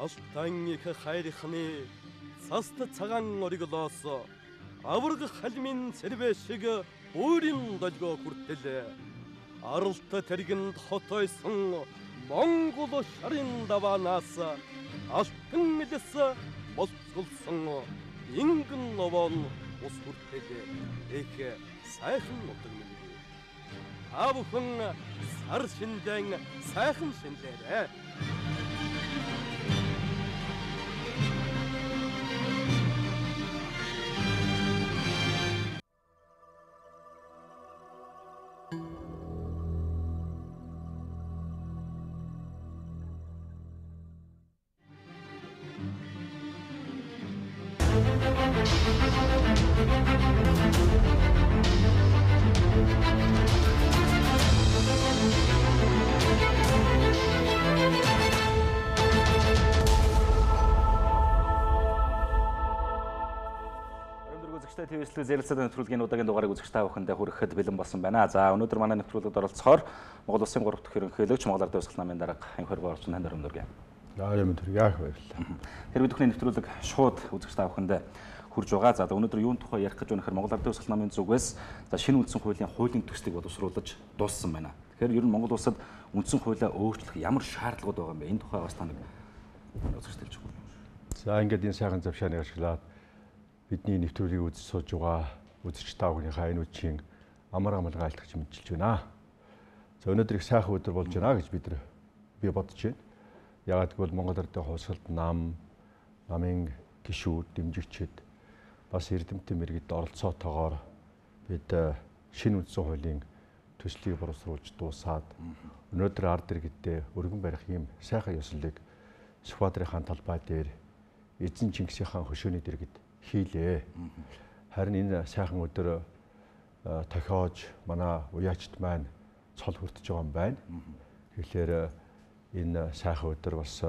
Алтан их хайрхны цаст цагаан ориглоос аварга халмын цэрвэ шиг өөрийн долгио хүртэл аралт тэргэнд хотойсон Монгол шарын даваанаас алтан элс болцголсон ингэн новон ус хүртэл их сайхан нутаг минь. Та бүхэн сар шиндэн сайхан шинлээрэй. ТВ-слэг зэрэлцээд нэвтрүүлгийн удаагийн дугаарыг үзэгч та бүхэндээ хүрэхэд бэлэн болсон байна. За өнөөдөр манай нэвтрүүлэгт оролцохоор Монгол Улсын 3 дахь ерөнхийлөгч Монгол Ардын Хувьсгал намын дарга Энхоргоо орчин танд өрөмдөргөө. За юм төргөө баярлалаа. Тэр бүхний нэвтрүүлэг шууд үзэгч та бүхэндээ хүрж байгаа. За өнөөдөр юун тухай ярих гэж байна гэхээр Монгол Ардын Хувьсгал намын зүгээс за шинэ үндсэн хуулийн төслийг боловсруулж дууссан байна. Тэгэхээр ер нь Монгол улсад үндсэн хуулиа өөрчлөх ямар шаардлагууд байгаа юм бэ? Энэ тухай бас та нэг үзэгч хэлж өгөх. За ингээд энэ сайхан завшааныг ашиглаад бидний нэвтрүүлгийг үзэж сууж байгаа үзэгч та бүхнийхээ энэ үеийн амар амгалан айлтгаж мэдчилж байна. За өнөөдөр их сайхан өдөр болж байна гэж би бодож байна. Яагаад гэвэл Монгол Ардын Хувьсгалд нам, намын гишүүд, дэмжигчид бас эрдэмтэн мэргэд оролцоотойгоор бид шинэ үндсэн хуулийн төслийг боловсруулж дуусаад өнөөдөр ард иргэдээ өргөн барих ийм сайхан ёслолыг Сүхбаатарын хаан талбай дээр эзэн Чингисийн хаан хөшөөний дэргэд хийлээ. Харин энэ сайхан өдөр тохиож манай уяачд маань цол хүртэж байгаа юм байна. Тэгэхээр энэ сайхан өдөр бас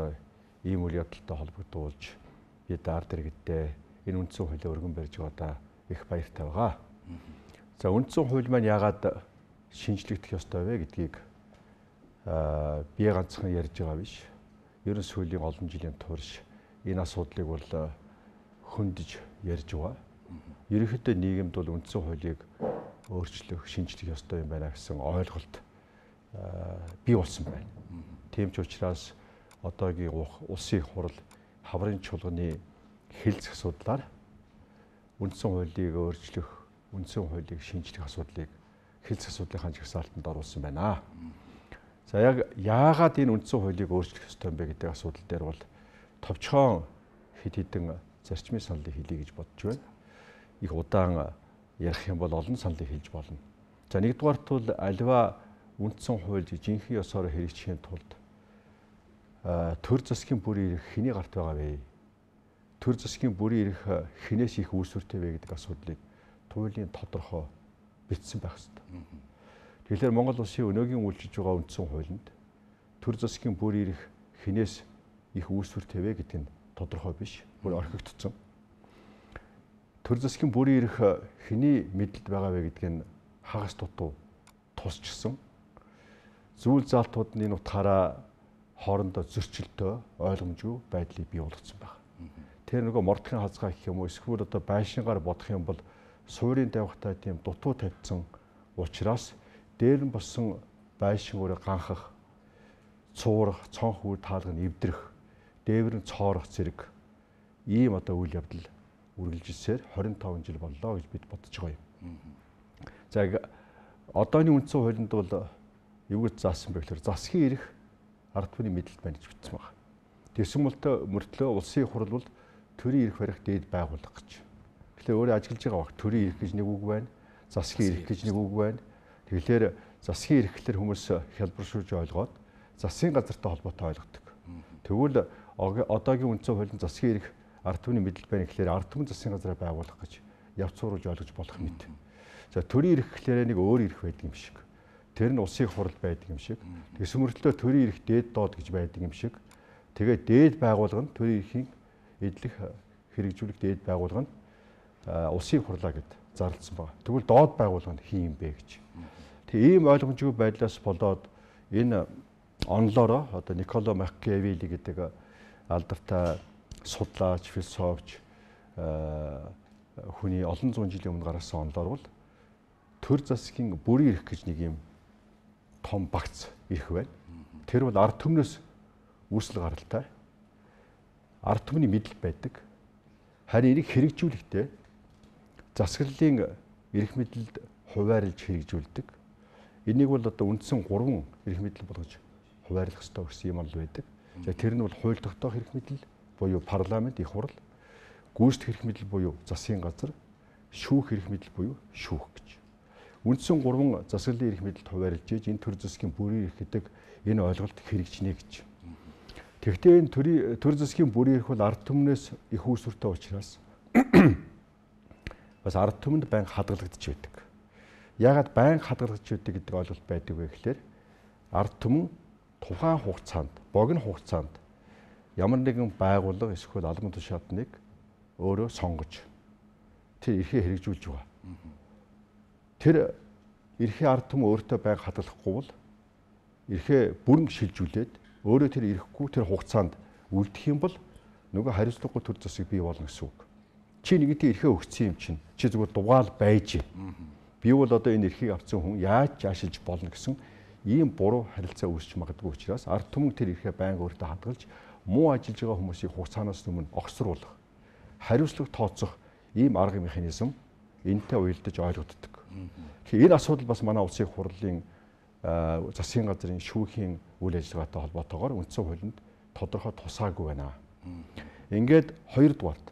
ийм үйл явдалтай холбогдуулж бид ард иргэдээ энэ үндсэн хуулиа өргөн барьж байгаадаа их баяртай байгаа. За үндсэн хууль маань яагаад шинжлэгдэх ёстой вэ гэдгийг би ганцхан ярьж байгаа биш. Ерөн сүүлийн олон жилийн турш энэ асуудлыг бол хөндөж ярьж байгаа. Ерөнхийдөө нийгэмд бол үндсэн хуулийг өөрчлөх, шинжлэх ёстой юм байна гэсэн ойлголт бий болсон байна. Тийм ч учраас одоогийн улсын их хурал хаврын чуулганы хэлцэх асуудлаар үндсэн хуулийг өөрчлөх, үндсэн хуулийг шинжлэх асуудлыг хэлцэх асуудлынхаа жагсаалтанд оруулсан байна. За яг яагаад энэ үндсэн хуулийг өөрчлөх ёстой юм бэ гэдэг асуудал дээр бол товчхон хэд хэдэн зарчмын саналыг хэлье гэж бодож байна. Их удаан ярих юм бол олон саналыг хэлж болно. За нэгдүгээрт бол аливаа үндсэн хууль жинхэнэ ёсоор хэрэгжихийн тулд төр засгийн бүрийн эрх хэний гарт байгаа вэ? Төр засгийн бүрийн эрх хинээс их үүсвэртэй вэ гэдэг асуудлыг туйлын тодорхой бичсэн байх ёстой. Тэгэхээр Монгол улсын өнөөгийн үйлчилж байгаа үндсэн хуулинд төр засгийн бүрийн эрх хинээс их үүсвэртэй вэ гэдэг нь тодорхой биш, бүр орхигдсон. Төр засгийн бүрийн эрх хэний мэдлэлд байгаа вэ гэдг нь хагас дутуу тусчсан. Зүйл заалтууд нь энэ утгаараа хоорондоо зөрчилтэй, ойлгомжгүй байдлыг бий болгоцсон байна. Тэр нөгөө мордохын хазгай гэх юм уу, эсвэл одоо байшингаар бодох юм бол суурийн тавихтай тийм дутуу тавьсан учраас дээр нь болсон байшин өөрөө ганхах, цуурах, цонх үр таалга нь эвдрэх, дээвэр нь цоорох зэрэг ийм одоо үйл явдал үргэлжилсээр 25 жил боллоо гэж бид бодож байгаа юм. За одооны үндсэн хуулинд бол юу гэж заасан бэ гэхээр засгийн эрх ард түмний мэдлэлд байна гэж бичсэн байна. Тэгсэн мөртлөө улсын их хурал бол төрийн эрх барих дээд байгууллага гэж. Тэгэхээр өөрөө ажиглаж байгаа баг төрийн эрх гэж нэг үг байна, засгийн эрх гэж нэг үг байна. Тэгэхээр засгийн эрх гэхэлэр хүмүүс хялбаршуулж ойлгоод засгийн газартай холбоотой ойлгодог. Тэгвэл одоогийн үндсэн хуулинд засгийн эрх ард түмний мэдлэл байна гэхлээр ард түмэн засгийн газраа байгуулах гэж явц ууруулж ойлгож болох мэт. За төрийн эрх гэхлээр нэг өөр эрх байдаг юм шиг. Тэр нь улсын хурал байдаг юм шиг. Тэгсэн мөртлөө төрийн эрх дээд доод гэж байдаг юм шиг. Тэгээд дээд байгууллага нь төрийн эрхийн эдлэх хэрэгжүүлэх дээд байгууллага нь улсын хурлаа гэд зарласан байна. Тэгвэл доод байгууллага нь хин юм бэ гэж. Тэгээ ийм ойлгомжгүй байдлаас болоод энэ онлоороо одоо Николо Макиавелли гэдэг алдартай судлаач, философч хүний олон зуун жилийн өмнө гаргасан онолоор бол төр засгийн бүрийн эрх гэж нэг юм том багц эрх байна. Тэр бол ард түмнээс үүсэл гаралтай. Ард түмний мэдэл байдаг. Харин эрийг хэрэгжүүлэхдээ засаглалын эрх мэдэлд хуваарлж хэрэгжүүлдэг. Энийг бол одоо үндсэн 3 эрх мэдэл болгож хуваарлах ёстой гэсэн юм бол байдаг. За тэр нь бол хууль тогтоох эрх мэдэл буюу парламент, их хурл, гүйцэтгэх эрх мэдэл буюу засгийн газар, шүүх эрх мэдэл буюу шүүх гэж. Үндсэн 3 засаглалын эрх мэдэлд хуваарлж ээж энэ төр засгийн бүрийн эрх гэдэг энэ ойлголт хэрэгжинэ гэж. Тэгэхдээ энэ төр засгийн бүрийн эрх бол ард түмнээс их үүсвэртэй учраас бас ард түмэнд байнга хадгалагдаж байдаг. Яагаад байнга хадгалагдаж байдаг гэдэг ойлголт байдаг вэ гэхээр ард түмэн тухайн хугацаанд, богино хугацаанд ямар нэгэн байгууллага эсвэл албан тушаалтныг өөрөө сонгож тэр эрхээ хэрэгжүүлж байгаа. Тэр эрхээ ард түмэн өөртөө байнга хадгалахгүй бол эрхээ бүрэн шилжүүлээд өөрөө тэр ирэхгүй тэр хугацаанд үлдэх юм бол нөгөө хариуцлагагүй төр засаг бий болно гэсэн үг. Чи нэгэнтээ эрхээ өгсөн юм чинь чи зүгээр дугаал байж. Би бол одоо энэ эрхийг авсан хүн яаж ашиглаж болно гэсэн ийм буруу харилцаа үүсч магадгүй учраас ард түмэн тэр эрхээ байнга өөртөө хадгалж муу ажиллаж байгаа хүмүүсийг хугацаанаас өмнө огцруулах, хариуцлага тооцох ийм арга механизм энэтэй уялдаж ойлгогддог. Тэгэхээр энэ асуудал бас манай улсын хурлын засгийн газрын шүүхийн үйл ажиллагаатай холбоотойгоор үндсэн хуулинд тодорхой тусаагүй байна. Ингээд хоёрдугаарт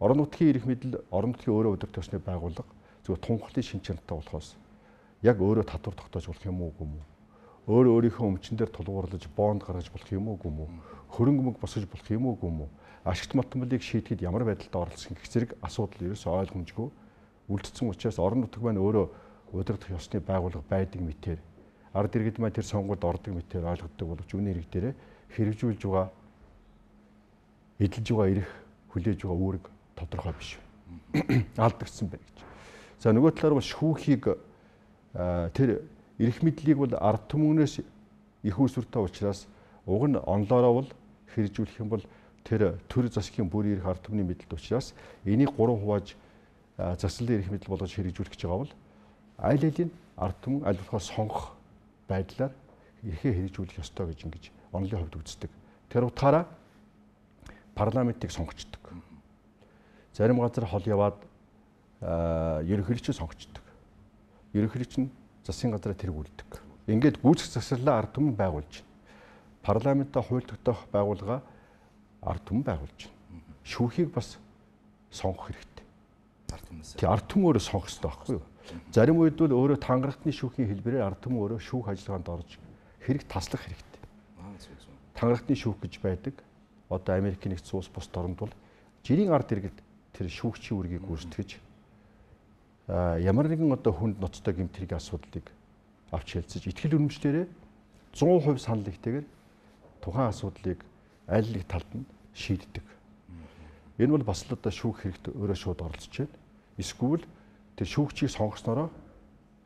орон нутгийн эрх мэдэл, орон нутгийн өөрөө удирдах ёсны байгууллага зүгээр тунхаглалын шин чанартай болохоос яг өөрөө татвар тогтоож болох юм уу үгүй юм уу? Өөрөө өөрийнхөө өмчөн дээр тулгуурлаж бонд гаргаж болох юм уу үгүй юм уу? Хөрөнгө мөнгө босгож болох юм уу үгүй юм уу? Ашигт мотмолыг шийдэхэд ямар байдалд оролцох гэх зэрэг асуудал ерөөсөө ойлгомжгүй үлдсэн учраас орон нутаг маань өөрөө удирдах ёсны байгууллага байдаг мэтээр ард иргэд маань тэр сонгуульд ордог мэтээр ойлгодог боловч үнэ хэрэг дээрээ хэрэгжүүлж байгаа эдэлж байгаа эрх хүлээж байгаа үүрэг тодорхой биш. Алдагдсан байна гэж. За нөгөө талаар бол шүүхийг тэр эрх мэдлийг бол ард түмнээс их үүсвэртэй учраас уг нь онлоороо бол хэрэгжүүлэх юм бол тэр төр засгийн бүрийн эрх ард түмний мэдлэлд учраас энийг 3 хувааж засаглалын эрх мэдэл болгож хэрэгжүүлэх гэж байгаа бол аль алийн ард түмэн аль болохоор сонгох байдлаар эрхээ хэрэгжүүлэх ёстой гэж ингэж онлын хувьд үздэг. Тэр утгаараа парламентыг сонгочдөг. Зарим газар хол яваад ерөнхийлөгчийг сонгочдөг. Ерөнхийлөгч нь засгийн газраа тэргүүлдэг. Ингээд гүйцэтгэх засаглалаа ард түмэн байгуулж байна. Парламентаа хууль тогтоох байгууллага ард түмэн байгуулж байна. Шүүхийг бас сонгох хэрэгтэй. Ард түмнээс. Тий, ард түмэн өөрөө сонгох ёстой байхгүй юу? Зарим үед бол өөрөө тангарахтны шүүхийн хэлбэрээр ард түмэн өөрөө шүүх ажиллагаанд орж хэрэг таслах хэрэгтэй. Тангарахтны шүүх гэж байдаг. Одоо Америкийн нэгдсэн улс бус оронд бол жирийн ард иргэд тэр шүүгчийн үүргийг гүйцэтгэж ямар нэгэн одоо хүнд ноцтой гэмт хэрэг асуудлыг авч хэлцэж итгэл үнэмшлээрээ 100% санал нэгтэйгээр тухайн асуудлыг аль нэг талд нь шийддэг. Энэ бол бас л одоо шүүх хэрэгт өөрөө шууд оролцож байна. Эсвэл тэр шүүгчийг сонгоснороо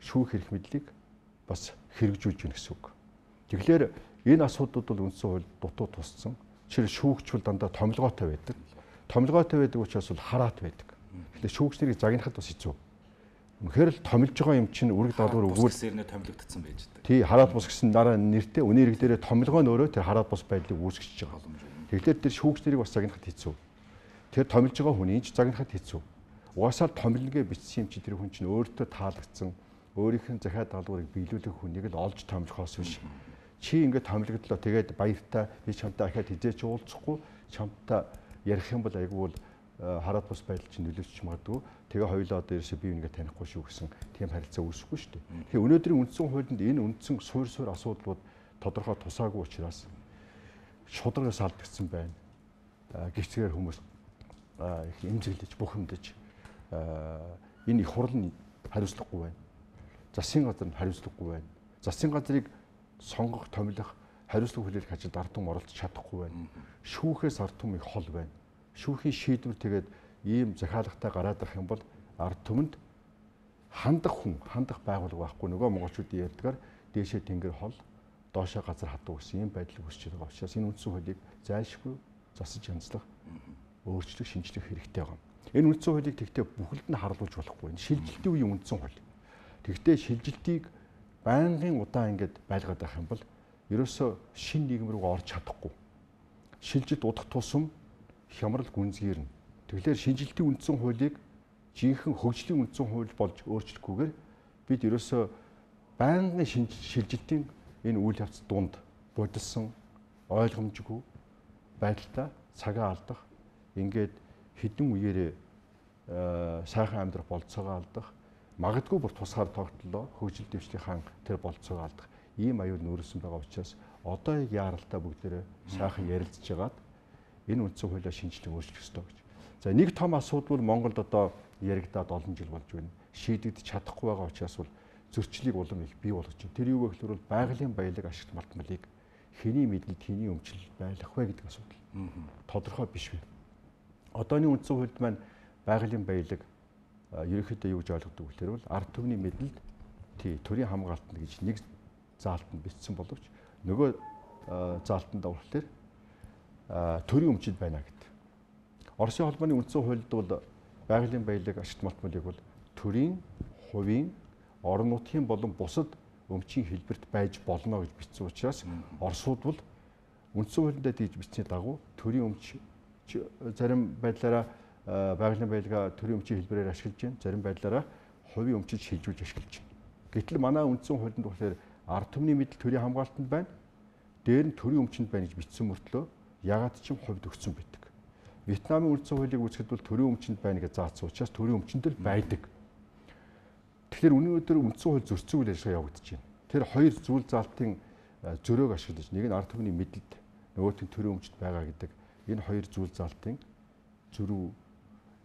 шүүх эрх мэдлийг бас хэрэгжүүлж байна гэсэн үг. Тэгэхээр энэ асуудлууд бол үндсэн хууль дутуу тусцсан. Жишээл шүүгч бол дандаа томилгоотой байдаг. Томилгоотой байдаг учраас бол хараат байдаг. Тэгэхээр шүүгч нарыг загнахад бас хэцүү. Үнэхээр л томилж байгаа юм чинь үүрэг даалгавар өгвөл нэ томилогдсон байж байгаа. Тий, хараат бус гэсэн дараа нэртэй үнэ хэрэг дээрээ томилгоо нь өөрөө тэр хараат бус байдлыг үүсгэж байгаа. Тэгэхээр тэр шүүгч нарыг бас загнахад хэцүү. Тэр томилж байгаа хүний ч загнахад хэцүү. Угаасаа л томилнгээ бичсэн юм чи тэр хүн чинь өөртөө таалагдсан өөрийнх нь захиа даалгаврыг биелүүлэх хүнийг л олж томилхоос биш. Чи ингээд томилогдлоо тэгээд баяртай би чамтай ахиад хизээч уулзахгүй чамтай ярих юм бол айгүй бол хараат бус байдал чинь нөлөөлчих магадгүй. Тэгээ хоёулаа одоо ерөөсөө бие биенээ танихгүй шүү гэсэн тийм харилцаа үүсэхгүй шүү дээ. Тэгэхээр өнөөдрийн үндсэн хуулинд энэ үндсэн суур суур асуудлууд тодорхой тусаагүй учраас шударгаас алдагдсан байна. Гэгцгээр хүмүүс их эмзэглэж бухимдаж энэ их хурл нь хариуцлагагүй байна. Засгийн газар нь хариуцлагагүй байна. Засгийн газрыг сонгох, томилох, хариуцлага хүлээх ажилд ард түмэн оролцож чадахгүй байна. Шүүхээс ард түмэн их хол байна. Шүүхийн шийдвэр тэгээд ийм захиалгатай гараад ирэх юм бол ард түмэнд хандах хүн, хандах байгууллага байхгүй. Нөгөө монголчуудын ярьдгаар дээшээ тэнгэр хол, доошоо газар хатуу гэсэн ийм байдал үүсэж байгаа учраас энэ үндсэн хуулийг зайлшгүй засаж янзлах, өөрчлөх, шинжлэх хэрэгтэй байгаа. Энэ үндсэн хуулийг тэгтээ бүхэлд нь харлуулж болохгүй. Энэ шилжилтийн үеийн үндсэн хууль. Тэгтээ шилжилтийг байнгын удаан ингээд байлгаад байх юм бол ерөөсөө шинэ нийгэм рүү орж чадахгүй. Шилжилт удах тусам хямрал гүнзгийрнэ. Тэгэхээр шинжилтийн үндсэн хуулийг жинхэнэ хөгжлийн үндсэн хууль болж өөрчлөхгүйгээр бид ерөөсөө байнгын шилжилтийн энэ үйл явц дунд будилсан ойлгомжгүй байдалтай цагаа алдах, ингээд хэдэн үеэрээ сайхан амьдрах болцоогоо алдах, магадгүй бүр тусгаар тогтлоо хөгжил дэвшлийнхаа тэр болцоогоо алдах ийм аюул нүүрсэн байгаа учраас одоо яг яаралтай бүгдээрээ сайхан ярилцж байгаад энэ үндсэн хуулиа шинжлэн өөрчлөх ёстой гэж. За нэг том асуудал бол Монголд одоо яригадаад олон жил болж байна. Шийдэгдэж чадахгүй байгаа учраас бол зөрчлийг улам их бий болгож байна. Тэр юу вэ гэхээр бол байгалийн баялаг ашигт малтмалыг хэний мэдлэлд хэний өмчлөл байлгах вэ гэдэг асуудал. Тодорхой биш вэ. Одооны үндсэн хуульд маань байгалийн баялаг ерөнхийдөө юу гэж ойлгодог вэ гэхээр бол ард түмний мэдлэлд тий төрийн хамгаалтанд гэж нэг заалтанд бичсэн боловч нөгөө заалтанд болохоор төрийн өмчөд байна гэдэг. Оросын холбооны үндсэн хуульд бол байгалийн баялаг ашигт малтмалыг бол төрийн, хувийн, орон нутгийн болон бусад өмчийн хэлбэрт байж болно гэж бичсэн учраас Оросууд бол үндсэн хуулиндаа тийж бичсэний дагуу төрийн өмч зарим байдлаараа байгалийн баялгаа төрийн өмчийн хэлбэрээр ашиглаж байна. Зарим байдлаараа хувийн өмчөд шилжүүлж ашиглаж байна. Гэтэл манай үндсэн хуулинд болохоор ард түмний мэдэл төрийн хамгаалтанд байна. Дээр нь төрийн өмчөнд байна гэж бичсэн мөртлөө ягаад ч юм хувьд өгсөн байдаг. Вьетнамын үндсэн хуулийг үзэхэд бол төрийн өмчөнд байна гэж заасан учраас төрийн өмчөнд л байдаг. Тэгэхээр өнөөдөр үндсэн хууль зөрчсөн үйл ажиллагаа явагдаж байна. Тэр хоёр зүйл заалтын зөрөөг ашиглаж нэг нь ард түмний мэдлэлд, нөгөөх нь төрийн өмчөнд байгаа гэдэг энэ хоёр зүйл заалтын зөрүү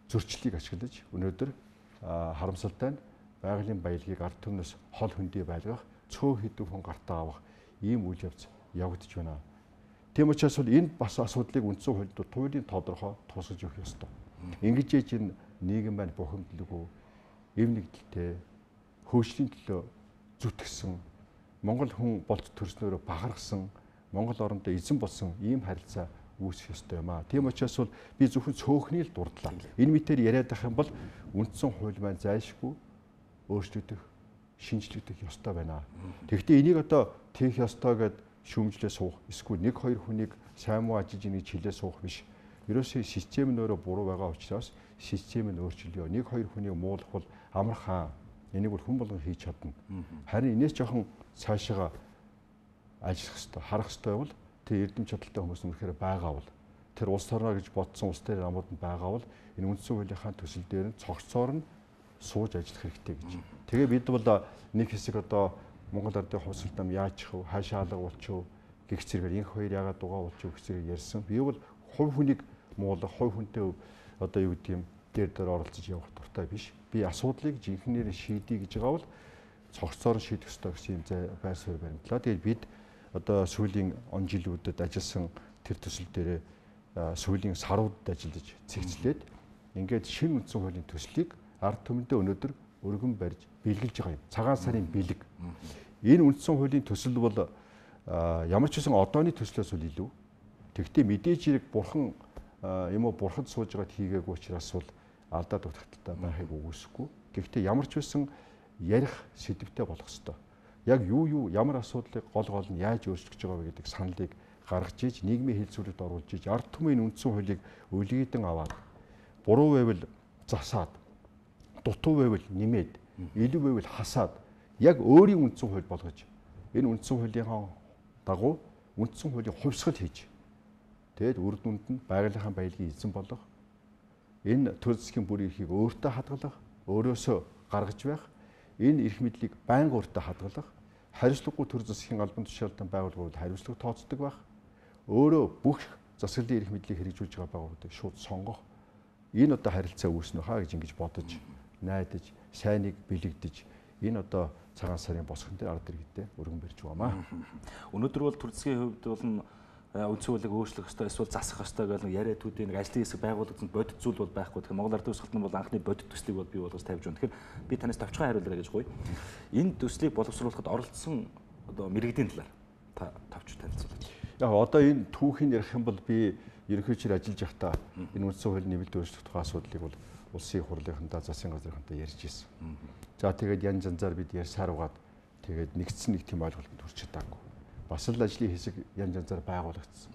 зөрчлийг ашиглаж өнөөдөр харамсалтай нь байгалийн баялагийг ард түмнээс хол хөндий байлгах, цөөн хэдэн хүн гартаа авах ийм үйл явц явагдаж байна. Тийм учраас бол энэ бас асуудлыг үндсэн хуульд туйлын тодорхой тусгаж өгөх ёстой. Ингэж ээж энэ нийгэм маань бухимдлгүй, эв нэгдэлтэй, хөгжлийн төлөө зүтгэсэн, Монгол хүн болж төрснөөрөө бахархсан, Монгол орондоо эзэн болсон ийм харилцаа үүсэх ёстой юм аа. Тийм учраас бол би зөвхөн цөөхний л дурдлаа. Энэ мэтээр яриад байх юм бол үндсэн хууль маань зайлшгүй өөрчлөгдөх, шинжлэгдэх ёстой байна. Тэгэхдээ энийг одоо тийх ёстой гэд шүүмжлээ суух, эсвэл нэг хоёр хүнийг сайн муу ажиллаж ийн гэж хэлээ суух биш. Ерөөсөө систем нь өөрөө буруу байгаа учраас систем нь өөрчлөё. Нэг хоёр хүнийг муулах бол амархан. Энийг бол хүн болгон хийж чадна. Харин энэс жоохон цаашаага ажиллах ёстой, харах ёстой бол тэр эрдэм чадaltaй хүмүүс үнэхээр байгаа бол тэр улс орноо гэж бодсон улс дээр намууд нь байгаа бол энэ үндсэн хуулийнхаа төсөл дээр нь цогцоор нь сууж ажиллах хэрэгтэй гэж. Тэгээ бид бол нэг хэсэг одоо Монгол Ардын хувьсгалт нам яаж чих вэ, хаашаа алга болчих вэ гэх зэрэгээр инх хоёр яагаад дугаа болчих вэ гэх зэрэг ярьсан. Би бол хувь хүнийг муулах, хувь хүнтэй одоо юу гэдэг юм дээр дээр оролцож явах дуртай биш. Би асуудлыг жинхэнээр шийдье гэж байгаа бол цогцоор шийдэх ёстой гэсэн юм байр суурь баримтлаа. Тэгээд бид одоо сүүлийн он жилүүдэд ажилласан тэр төсөл дээрээ сүүлийн саруудад ажиллаж цэгцлээд ингээд шинэ үндсэн хуулийн төслийг ард түмэндээ өнөөдөр өргөн барьж бэлгэлж байгаа юм. Цагаан сарын бэлэг. Энэ үндсэн хуулийн төсөл бол ямар ч гэсэн одооны төслөөс бол илүү. Тэгвэл мэдээж хэрэг бурхан юм уу бурхад сууж байгаад хийгээгүй учраас бол алдаа дутагдaltaй байхыг үгүйсэхгүй. Гэхдээ ямар ч байсан ярих сэдвтэй болох ёстой. Яг юу ямар асуудлыг гол нь яаж өөрчлөх гэж байгаа вэ гэдэг саналыг гаргаж иж нийгмийн хэлцүүлэлд оруулж иж ард түмний үндсэн хуулийг өлгийдэн аваад буруу байвал засаад, дутуу байвал нэмээд, илүү байвал хасаад яг өөрийн үндсэн хууль болгож энэ үндсэн хуулийнхаа дагуу үндсэн хуулийн хувьсгал хийж тэгээд үр дүнд нь байгалийнхаа баялагын эзэн болох, энэ төр засгийн бүр эрхийг өөртөө хадгалах, өөрөөсөө гаргаж байх, энэ эрх мэдлийг байнга өөртөө хадгалах, хариуцлагагүй төр засгийн албан тушаалтан байгууллагууд хариуцлага тооцдог байх, өөрөө бүх засаглалын эрх мэдлийг хэрэгжүүлж байгаа байгууллагуудыг шууд сонгох, энэ одоо харилцаа үүснэ хаа гэж ингэж бодож, найдаж, сайныг бэлэгдэж энэ одоо цагаан сарын босгон дээр ард иргэдээ өргөн барьж байгаамаа. Өнөөдөр бол төр засгийн хувьд бол үндсэн хуулийг өөрчлөх ёстой эсвэл засах ёстой гэх нэг яриа түүдийн нэг ажлын хэсэг байгуулагдсан бодит зүйл бол байхгүй. Тэгэхээр Монгол Ардын Хувьсгалт нь бол анхны бодит төслийг бол бий болгож тавьж байна. Тэгэхээр би танаас товчхон хариулаарай гэж гуй. Энэ төслийг боловсруулахад оролцсон одоо мэргэдийн талаар та товч танилцуулаач. Яг одоо энэ түүхийг ярих юм бол би Ерөнхийлөгчөөр ажиллаж байхдаа энэ үндсэн хуулийн нэмэлт өөрчлөлт тухай асуудлыг бол улсын хурлынхандаа, засгийн газрынхандаа ярьж ирсэн. За тэгээд янз янзаар бид ярьсаар угаад тэгээд нэгдсэн нэг тийм ойлголтод хүрч чадаагүй. Бас л ажлын хэсэг янз янзаар байгуулагдсан.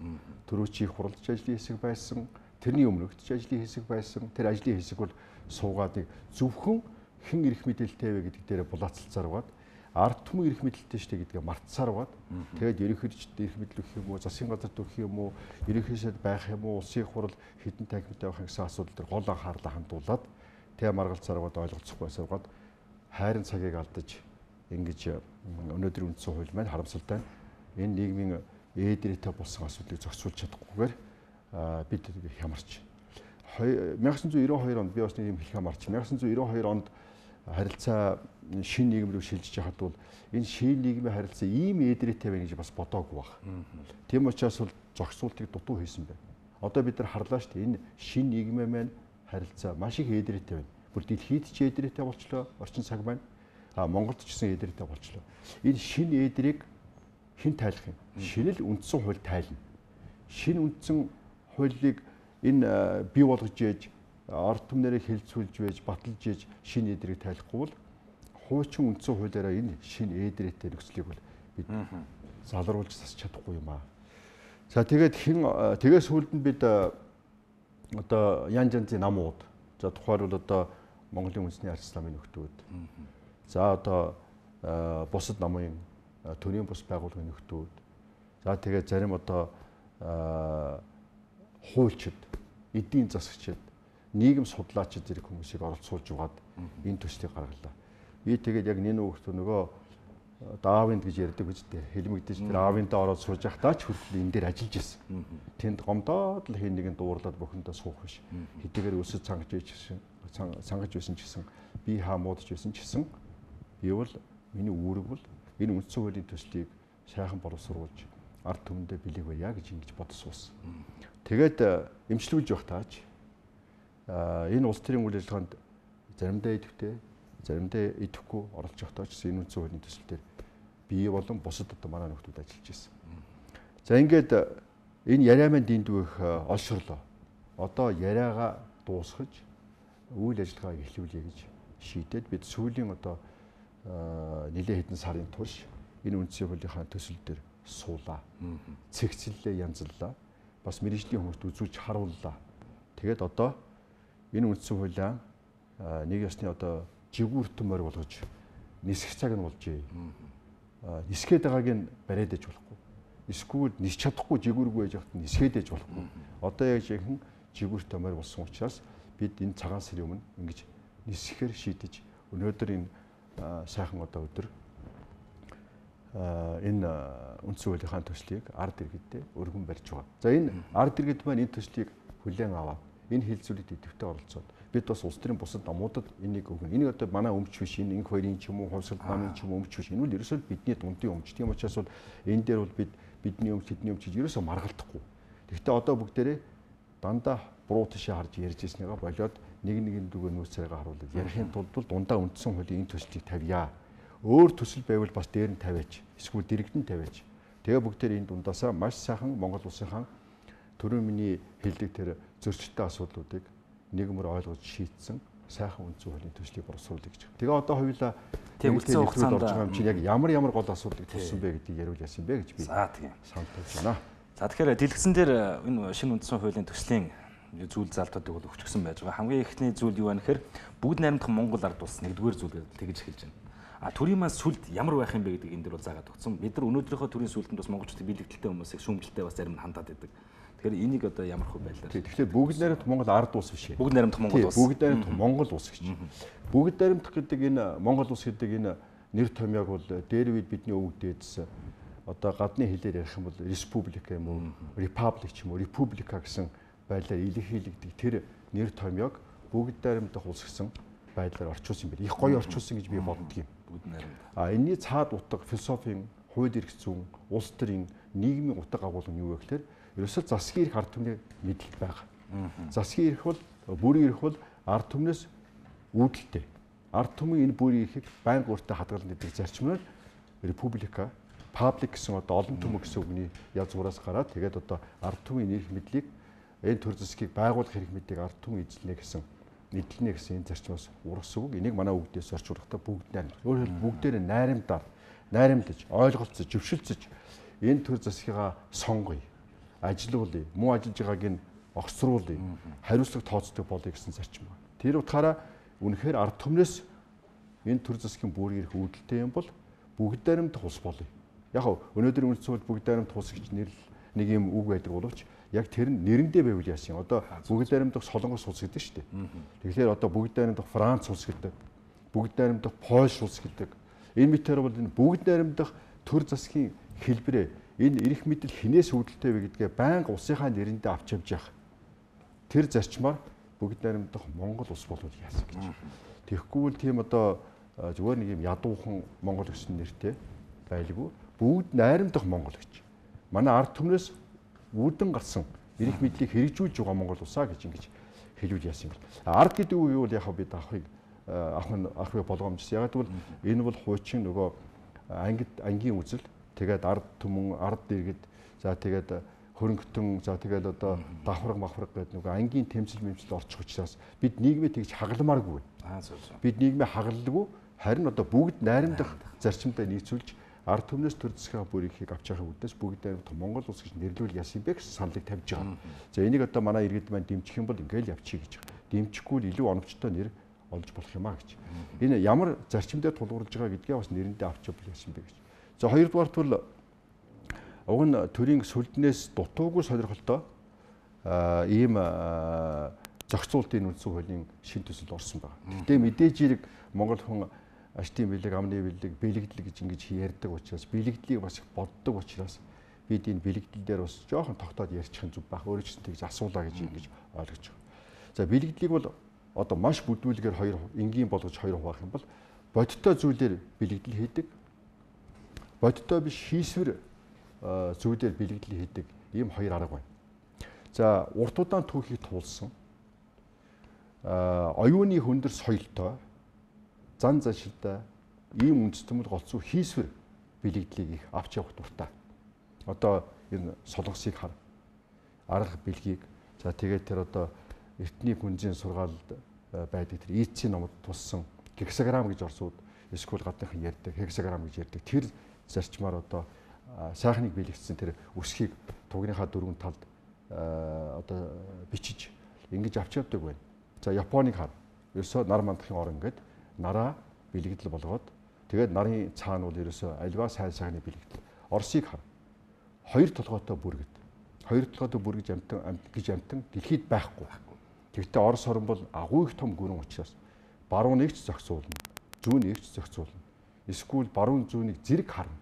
Төрөөчийн хуралдч ажлын хэсэг байсан, тэрний өмнөх ч ажлын хэсэг байсан. Тэр ажлын хэсэг бол суугаад нэг зөвхөн хэн эрх мэдэлтэй вэ гэдэг дээр булаацалцаар угаад ард түмэн эрх мэдэлтэй штэ гэдгээ мартсаар угаад тэгээд ерөнхийлөгчд эрх мэдэл өгөх юм уу, засгийн газарт өгөх юм уу, ерөнхийлөгчд байх юм уу, улсын хурал хэдэн танхимтай байх гэсэн асуудал дээр гол анхаарлаа хандуулад тэгээ маргалцаар угаад ойлголцохгүй байсаар угаад хайрын цагийг алдаж ингэж өнөөдрийн үндсэн хууль маань харамсалтай нь энэ нийгмийн ээдрээтэй болсон асуудлыг зохицуулж чадахгүйгээр бид хямарч 1992 онд би бас нэг юм хэлэх амарч 1992 онд харилцаа шинэ нийгэм рүү шилжиж яхад бол энэ шинэ нийгмийн харилцаа ийм ээдрээтэй байна гэж бас бодоогүй баг. Тийм учраас бол зохицуултыг дутуу хийсэн байна. Одоо бид нар харлаа шүү дээ. Энэ шинэ нийгмийн маань харилцаа маш их ээдрээтэй байна. Бүр дэлхийд ч ээдрээтэй болчлоо, орчин цаг маань. А Монголд ч гэсэн ээдрээтэй болчлоо. Энэ шинэ ээдрийг хэн тайлах юм? Шинэ л үндсэн хууль тайлна. Шинэ үндсэн хуулийг энэ бий болгож ээж ард түмнэрээ хэлцүүлж байж баталж ээж шинэ эдрийг тайлахгүй бол хуучин үндсэн хуулиараа энэ шинэ эдрээтэй нөхцөлийг бол бид залруулж засч чадахгүй юм аа. За тэгээд хэн тэгээ сүүлд нь бид одоо янз янзын намууд, за тухайлбал одоо Монголын үндэсний арчил намын нөхдүүд, за одоо бусад намын төрийн бус байгууллагын нөхдүүд, за тэгээд зарим одоо хуульчид, эдийн засагчид, нийгэм судлаачид зэрэг хүмүүсийг оролцуулж угаад энэ төслийг гаргалаа. Би тэгээд яг нэн өгтөө нөгөө Даавинд гэж ярьдаг үстэй хэлмэгдэж тэр аавиндаа ороод сууж байхдаа ч хүртэл энэ дээр ажиллаж ирсэн. Тэнд гомдоод л хин нэгэн дуурлаад бохондоо суух биш. Хэдийгээр өсөж цангаж байсан, цангаж байсан ч гэсэн би хаа муудаж байсан ч гэсэн би бол миний үүрэг бол энэ үндсэн хуулийн төслийг сайхан боловсруулж ард түмэндээ бэлэг байя гэж ингэж бодож суусан. Тэгээд эмчлүүлж явах тааж энэ улс төрийн үйл ажиллагаанд заримдаа идэвхтэй, заримдаа идэвхгүй оролцож явахдаа ч гэсэн энэ үндсэн хуулийн төсөл дээр бие болон бусад одоо манай нөхдүүд ажиллаж байсан. За ингээд энэ яриа маань дэндүү их олширлоо. Одоо яриагаа дуусгаж үйл ажиллагааг эхлүүлье гэж шийдээд бид сүүлийн одоо нэлээд хэдэн сарын турш энэ үндсэн хуулийнхаа төсөл дээр суулаа. Цэгцэллээ, янзаллаа. Бас мэргэжлийн хүмүүст үзүүлж харууллаа. Тэгээд одоо энэ үндсэн хуулиа нэг ёсны одоо жигүүртэн морь болгож нисэх цаг нь болжээ. Нисгээд байгааг нь бариад ээж болохгүй. Эсвэл нисч чадахгүй жигүүргүй байж байхад нисгээд ээж болохгүй. Одоо яг жинхэнэ жигүүртэн морь болсон учраас бид энэ цагаан сарын өмнө ингэж нисэхээр шийдэж өнөөдөр энэ сайхан одоо өдөр энэ үндсэн хуулийнхаа төслийг ард иргэдээ өргөн барьж байгаа. За энэ ард иргэд маань энэ төслийг хүлээн аваад энэ хилцүүлэгт идэвхтэй оролцоод бид бас улс төрийн бусад намуудад энийг өгнө. Энийг одоо манай өмч биш, энэ инх хоёрын ч юм уу, хувьсгал намын ч юм уу өмч биш. Энэ бол ерөөсөө бидний дундын өмч. Тийм учраас бол энэ дээр бол бид бидний өмч, тэдний өмч гэж ерөөсөө маргалдахгүй. Гэхдээ одоо бүгдээрээ дандаа буруу тишээ харж ярьж ирснийгаа болиод нэг нэгэн дүүгээ нүүр царайгаа харуулад ярихын тулд бол дундаа үндсэн хуулийн энэ төслийг тавья. Өөр төсөл байвал бас дээр нь тавиач, эсвэл дэрэгдэн тавиач. Тэгээ бүгдээр энэ дундаасаа маш сайхан Монгол улсынхаа төрийн миний хэлдэг тэр зөрчилтэй асуудлуудыг нийгмээр ойлгож шийдсэн сайхан үндсэн хуулийн төслийг боловсруулъя гэж. Тэгээ одоо хоёулаа тийм үндсэн хугацаанд орж байгаа юм чинь яг ямар гол асуудлыг төрсөн бэ гэдгийг яриул яасан бэ гэж би санал тавьж байна. За тэгэхээр дэлгэцэн дээр энэ шинэ үндсэн хуулийн төслийн зүйл залтуудыг бол өгчихсөн байж байгаа. Хамгийн эхний зүйл юу вэ гэхээр бүгд найрамдах Монгол ард улс нэгдүгээр зүйл тэгж эхэлж байна. А төрийн маань сүлд ямар байх юм бэ гэдэг энэ дэр бол заагаад өгсөн. Бид нар өнөөдрийнхөө төрийн сүлдэнд бас монголчуудын биелэгдэлтэй хүмүүсийг шүүмжлэлтэй бас зарим нь хандаад байдаг. Тэгэхээр энийг одоо ямар хөө байдлаар. Тэгэхээр бүгд найрамдах Монгол ард улс биш ээ. Бүгд найрамдах Монгол улс. Бүгд найрамдах Монгол улс гэж. Бүгд найрамдах гэдэг энэ Монгол улс гэдэг энэ нэр томьёог бол дээр үед бидний өвөг дээдс одоо гадны хэлээр ярих юм бол республика юм уу, republic ч юм уу, република гэсэн байдлаар илэрхийлэгдэг тэр нэр томьёог бүгд найрамдах улс гэсэн байдлаар орчуулсан юм байна. Их гоё орчуулсан гэж би боддог юм. Бүгд найрамдах. А энэний цаад утга философийн, хууль эрх зүйн, улс төрийн, нийгмийн утга агуулга нь юу вэ гэхээр ерөөсөө засгийн эрх ард түмний мэдлэлд байгаа. Засгийн эрх бол бүрийн эрх бол ард түмнээс үүдэлтэй. Ард түмний энэ бүрийн эрхийг байнга өөртөө хадгална гэдэг зарчмаар република, паблик гэсэн одоо олон түмэн гэсэн үгний язгуураас гараад тэгээд одоо ард түмний эрх мэдлийг Энэ төр засгийг байгуулах хэрэг мэдээг ард түмэн эзэлнэ гэсэн эдлэнэ гэсэн энэ зарчмаас ургасан үг. Энийг манай үгдээс орчуулгахдаа бүгд найрамдах. Өөрөөр хэлбэл бүгдээрээ найрамдаар, найрамдаж, ойлголцож, зөвшөлдсөж энэ төр засгийгаа сонгоё, ажилуулъя, муу ажиллаж байгааг нь огцруулъя, хариуцлага тооцдог болъё гэсэн зарчим байна. Тэр утгаараа үнэхээр ард түмнээс энэ төр засгийн бүрийг ирэх үүдэлтэй юм бол бүгд найрамдах улс болъё. Яг өнөөдөр үндсэн хууль бүгд найрамдах улс гэж нэрлэл нэг юм үг байдаг боловч яг тэр нь нэрэндээ байвал яасан юм. Одоо бүгд найрамдах Солонгос улс гэдэг шүү дээ. Тэгэхээр одоо бүгд найрамдах Франц улс гэдэг, бүгд найрамдах Польш улс гэдэг. Энэ мэтээр бол энэ бүгд найрамдах төр засгийн хэлбэрээ энэ эрх мэдэл хинээс үүдэлтэй вэ гэдгээ байнга улсынхаа нэрэндээ авч явж явах. Тэр зарчмаар бүгд найрамдах Монгол улс болвол яасан гэж. Тэгэхгүй бол тийм одоо зүгээр нэг юм ядуухан Монгол гэсэн нэртэй байлгүй. Бүгд найрамдах Монгол гэж. Манай ард түмнээс үүдэн гарсан эрх мэдлийг хэрэгжүүлж байгаа Монгол улсаа гэж ингэж хэлүүл яасан юм бэл. Ард гэдэг үг юу бол яг бид авахыг болгоомжсон. Яг гэвэл энэ бол хуучин нөгөө ангид ангийн үзэл, тэгээд ард түмэн, ард иргэд, за тэгээд хөрөнгөтөн, за тэгээд одоо давхарга мавхарга гэдэг нөгөө ангийн тэмцэл мэмцэл орчих учраас бид нийгмээ тэгж хагалмааргүй. Бид нийгмээ хагаллгүй, харин одоо бүгд найрамдах зарчимтай нийцүүлж ард түмнээс төр засгийн бүрийнхийг авч явахын үүднээс бүгд найрамдах Монгол улс гэж нэрлүүл яасан бэ гэсэн саналыг тавьж байгаа. За энийг одоо манай иргэд маань дэмжих юм бол ингээл явчих гэж байгаа. Дэмжихгүй л илүү оновчтой нэр олж болох юм а гэж. Энэ ямар зарчим дээр тулгуурлаж байгаа гэдгээ бас нэрэндээ авч явбал яасан бэ гэж. За хоёрдугаарт бол уг нь төрийн сүлднээс дутуугүй сонирхолтой ийм зохицуултын үндсэн хуулийн шин төсөл орсон байна. Гэхдээ мэдээж хэрэг Монгол хүн аштын бэлэг, амны бэлэг, бэлэгдэл гэж ингэж ярьдаг учраас, бэлэгдлийг бас их боддог учраас бид энэ бэлэгдэл дээр бас жоохон тогтоод ярьчих юм зүг байх. Өөрөө ч гэсэн тэгж асуулаа гэж ингэж ойлгож байгаа. За бэлэгдлийг бол одоо маш бүдүүлгээр хоёр энгийн болгож хоёр хуваах юм бол бодиттой зүйлээр бэлэгдэл хийдэг, бодиттой биш хийсвэр зүйлээр бэлэгдэл хийдэг ийм хоёр арга байна. За урт удаан түүхийг туулсан оюуны хүндэр соёлтой зан заншилтай ийм үндэстнүүд голцоо хийсвэр бэлэгдлийг их авч явах дуртай. Одоо энэ Солонгосыг хар, арга бэлгийг, за тэгээд тэр одоо эртний гүнзийн сургаалд байдаг тэр ийцийн номод туссан гексаграм гэж орсууд эсвэл гадныхан ярьдаг хексаграм гэж ярьдаг тэр зарчмаар одоо сайхныг бэлэгдсэн тэр өсхийг тугийнхаа дөрвөн талд одоо бичиж ингэж авч явдаг байна. За Японыг хар. Ерөөсөө нар мандахын орон гээд нараа бэлэгдэл болгоод тэгээд нарын цаана бол ерөөсөө альва сайн сайхны бэлэгдэл. Оросыг хар. Хоёр толгойтой бүргэд. Хоёр толгойтой бүргэж амтан гэж амтан дэлхийд байхгүй. Тэгэхдээ Орос орн бол агуу их том гүрэн учраас барууныг ч зохицуулна, зүүнийг ч зохицуулна. Эсвэл баруун зүүнийг зэрэг харна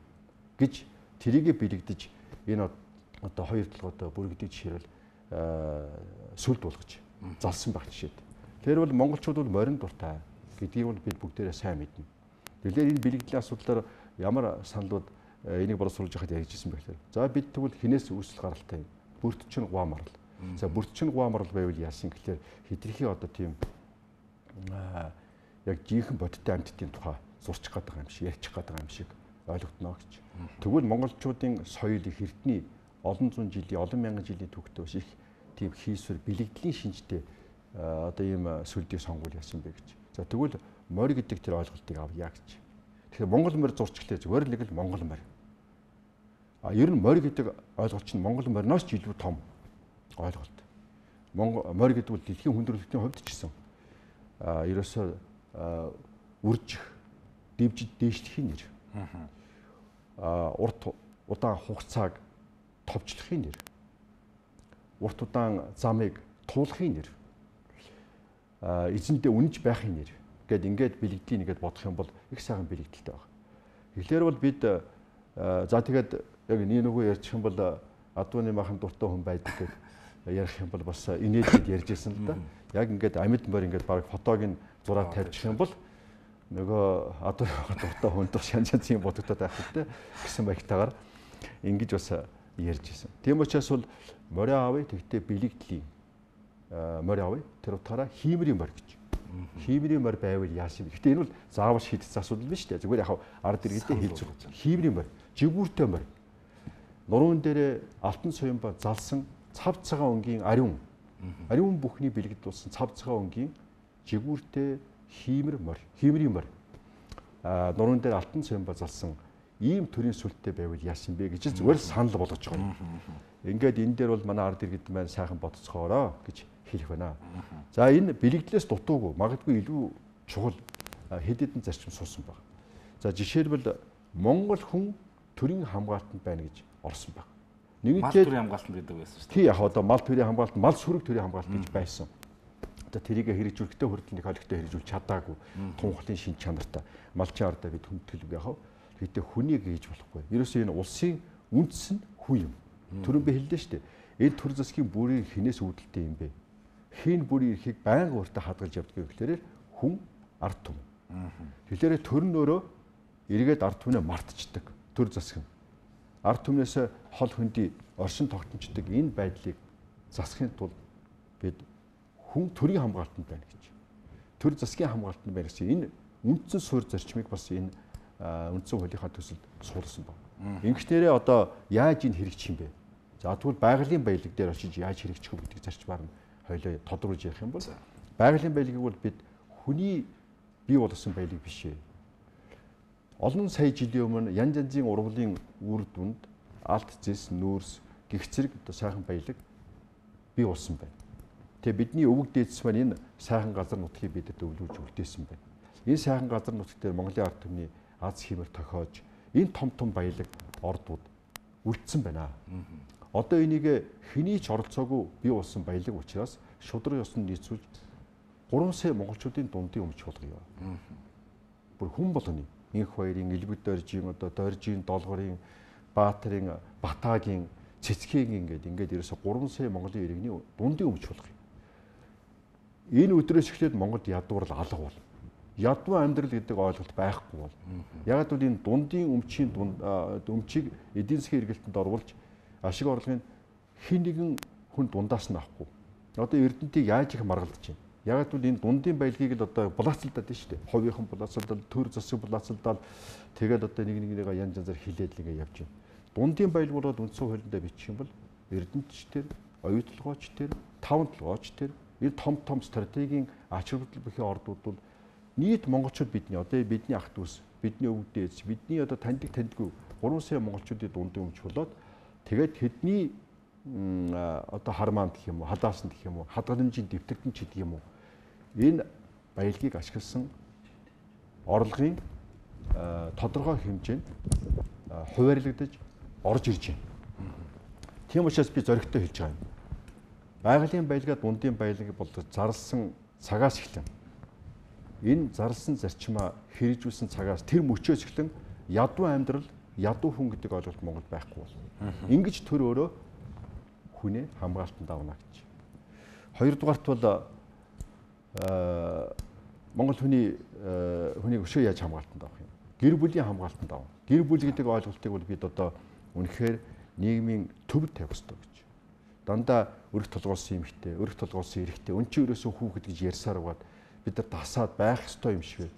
гэж тэрийгэ бэлэгдэж энэ одоо хоёр толгойтой бүргэдийг жишээлбэл сүлд болгож залсан байх жишээд. Тэр бол монголчууд бол морин дуртай гэдгийг бол бид бүгдээрээ сайн мэднэ. Тэгэхээр энэ бэлэгдлийн асуудлаар ямар саналууд энийг боловсруулж яхад ярьж ирсэн бэ гэхээр за бид тэгвэл хинээс үүсэл гаралтай юм. Бүрт чинь гуа марал. За бүрт чинь гуа марал байвал яасан гэхээр хитрхи одоо тийм яг жинхэнэ бодиттой амьтдын тухай зурчих гээд байгаа юм шиг, ярьчих гээд байгаа юм шиг ойлгогдно гэж. Тэгвэл монголчуудын соёл их эртний олон зуун жилийн, олон мянган жилийн түүхтэй бас их тийм хийсвэр бэлэгдлийн шинжтэй одоо ийм сүлдийг сонгуул яасан бэ гэж. За тэгвэл морь гэдэг тэр ойлголтыг авъя гэж. Тэгэхээр монгол морь зурчихлаа зүгээр л нэг л монгол морь. А ер нь морь гэдэг ойлголт чинь монгол мориноос ч илүү том ойлголт. Монгол морь гэдэг бол дэлхийн хүндрэлтийн хувьд ч гэсэн ерөөсөө үржих, дэвжид дээшлэхийн нэр. Урт удаан хугацааг товчлохын нэр. Урт удаан замыг туулахын нэр. Эзэндээ үнэж байхын нэр. Гэт ингээд бэлэгдлийн нэгэд бодох юм бол их сайхан бэлэгдэлтэй байна. Тэгэхээр бол бид за тэгээд яг нэг нөгөө ярьчих юм бол адууны махан дуртай хүн байдаг гэд ярих юм бол бас инээлээд ярьж ирсэн л да. Яг ингээд амьд морь ингээд баг фотог нь зураад тавьчих юм бол нөгөө адууны махан дуртай хүн тус янз янзын бодогдоод байх хэрэгтэй гэсэн маягтайгаар ингэж бас ярьж ирсэн. Тийм учраас бол морио авъя, тэгтээ бэлэгдлийн морь авъя. Тэр утгаараа хиймрийн морь гэж. Хиймрийн морь байвал яасан бэ? Гэтэ энэ бол заавал шийдсэн асуудал биш үү? Зүгээр яг ард иргэдээ хэлж байгаа. Хиймрийн морь, жигүүртэй морь. Нуруун дээрээ алтан соён ба залсан цав цагаан өнгийн ариун. Ариун бүхний бэлгэд болсон цав цагаан өнгийн жигүүртэй хиймэр морь, хиймрийн морь. Нуруунд дээр алтан цэмба залсан ийм төрийн сүлттэй байвал яасан бэ гэж зүгээр санал болгож байгаа юм. Ингээд энэ дээр бол манай ард иргэд маань сайхан бодцоороо гэж хэлэх байна. За энэ бэлэгдлээс дутуугүй магадгүй илүү чухал хэд хэдэн зарчим суусан байна. За жишээлбэл Монгол хүн төрийн хамгаалтанд байна гэж орсон байна. Мал төрийн хамгаалтанд гэдэг байсан шүү дээ. Тий яг одоо мал төрийн хамгаалт, мал сүрэг төрийн хамгаалт гэж байсан. Одоо тэрийг хэрэгжүүлэхдээ хүртэл нэг холигтой хэрэгжүүлж чадаагүй. Тунхлын шин чанартай малчин ардаа бид хүндэтгэлгүй яхав. Гэхдээ хүнийг хийж болохгүй. Ерөөсөө энэ улсын үндэс нь хүн юм. Түрүүн би хэллээ шүү дээ. Энэ төр засгийн бүрийн хинээс үүдэлтэй юм бэ? Хийн бүрийн эрхийг байнга өөртөө хадгалж явдаг юм гэхлээрээ хүн ард түмэн. Тэгэхээр төр нь өөрөө эргээд ард түмнээ мартчихдаг. Төр засаг нь. Ард түмнээс хол хөндий оршин тогтночдөг энэ байдлыг засахын тулд бид хүн төрийн хамгаалтанд байна гэж. Төр засгийн хамгаалтанд байна гэсэн энэ үндсэн суурь зарчмыг бас энэ үндсэн хуулийнхаа төсөлд суулгасан байна. Ингэснээрээ одоо яаж энэ хэрэгжих юм бэ? За тэгвэл байгалийн баялаг дээр очиж яаж хэрэгжих вэ гэдэг зарчмаар нь хоёлоо тодруулж ярих юм бол байгалийн баялагийг бол бид хүний бий болгосон баялаг биш ээ. Олон сая жилийн өмнө янз янзын урвалын үр дүнд алт, зэс, нүүрс гих зэрэг одоо сайхан баялаг бий болсон байна. Тэгээ бидний өвөг дээдс маань энэ сайхан газар нутгийг бидэд өвлүүлж үлдээсэн байна. Энэ сайхан газар нутг дээр Монголын ард түмний аз хиймэр тохиож энэ том том баялаг ордууд үлдсэн байна. Одоо энийг хэний ч оролцоогүй бий болсон баялаг учраас шудраг ёсонд нийцүүлж 3 сая монголчуудын дундын өмч болгоё. Бүр хүн болгоны Инх баярын, Элбэг доржийн, одоо Доржийн, Долгорын, Баатарын, Батагийн, Цэцгийн ингээд ерөөсө 3 сая Монголын иргэний дундын өмч болгоё. Энэ өдрөөс эхлээд Монголд ядуурл алга бол. Ядуу амьдрал гэдэг ойлголт байхгүй бол. Яг л энэ дундын өмчийн өмчийг эдийн засгийн эргэлтэнд оруулж ашиг орлогын хэн нэгэн хүн дундаас нь авахгүй. Одоо Эрдэнтийг яаж их маргалдаж байна? Яг л энэ дундын баялагийг л одоо булаацалдаад байна шүү дээ. Хувийнхан булаацалдал, төр засаг булаацалдаал тэгэл одоо нэг нэгнийгээ янз янзаар хилээд л ингээ явж байна. Дундын баялаг болоод үндсэн хуулиндаа бичих юм бол Эрдэнтч тэр, оюутлагооч тэр, таван толгооч тэр энэ том том стратегийн ач холбогдол бүхий ордууд бол нийт монголчууд бидний одоо бидний ах дүүс, бидний өвөг дээдс, бидний одоо таньдаг таньдгүй 3 сая монголчуудын дундын өмч болоод тэгээд тэдний одоо хармаанд гэх юм уу, халаасанд гэх юм уу, хадгаламжийн дэвтэртэн ч гэдэг юм уу. Энэ баялагийг ашигласан орлогын тодорхой хэмжээнд хуваарлагдаж орж ирж байна. Тийм учраас би зоригтой хэлж байгаа юм. Байгалийн баялгаа дундын баялаг болгож зарласан цагаас эхлэн энэ зарласан зарчмаа хэрэгжүүлсэн цагаас тэр мөчөөс эхлэн ядуу амьдрал, ядуу хүн гэдэг ойлголт Монголд байхгүй бол. Ингэж төр өөрөө хүнээ хамгаалтанд авна гэж. Хоёрдугаарт бол Монгол хүний хүнийг өшөө яаж хамгаалтанд авах юм? Гэр бүлийн хамгаалтанд авах. Гэр бүл гэдэг ойлголтыг бол бид одоо үнэхээр нийгмийн төвд тавих ёстой гэж. Дандаа өрх толгойлсон эмэгтэй, өрх толгойлсон эрэгтэй, өн чинь ерөөсөө хүүхэд гэж ярьсаар угаад бид нар дасаад байх ёстой юм шиг.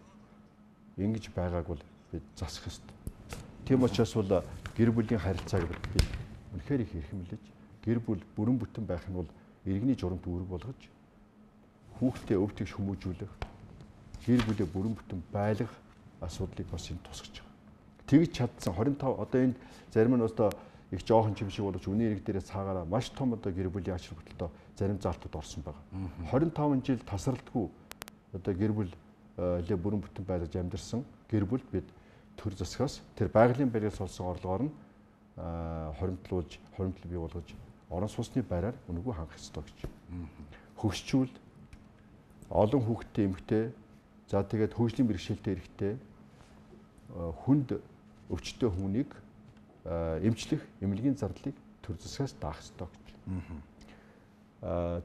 Ингэж байгааг бол бид засах ёстой. Тийм учраас бол гэр бүлийн харилцааг бид үнэхээр их эрхэмлэж, гэр бүл бүрэн бүтэн байх нь бол иргэний журамт үүрэг болгож хүүхдээ өв тэгш хүмүүжүүлэх, гэр бүлээ бүрэн бүтэн байлгах асуудлыг бас энэ тусгаж байгаа. Тэгж чадсан 25 одоо энд зарим нь одоо их жоохон чим шиг боловч үнийн хэрэг дээрээ цаагаараа маш том одоо гэр бүлийн ач холбогдолтой зарим заалтууд орсон байгаа. 25 жил тасралтгүй одоо гэр бүлээ бүрэн бүтэн байлгаж амьдарсан гэр бүлд бид төр засгаас тэр байгалийн баригаас олсон орлогоор нь хоримтлуулж, хоримтлал бий болгож орон сууцны байраар үнэгүй хангах ёстой гэж. Хөгшчүүл олон хүүхэдтэй эмэгтэй, за тэгээд хөгжлийн бэрхшээлтэй эрэгтэй хүнд өвчтөй хүнийг эмчлэх эмнэлгийн зардлыг төр засгаас даах ёстой гэж.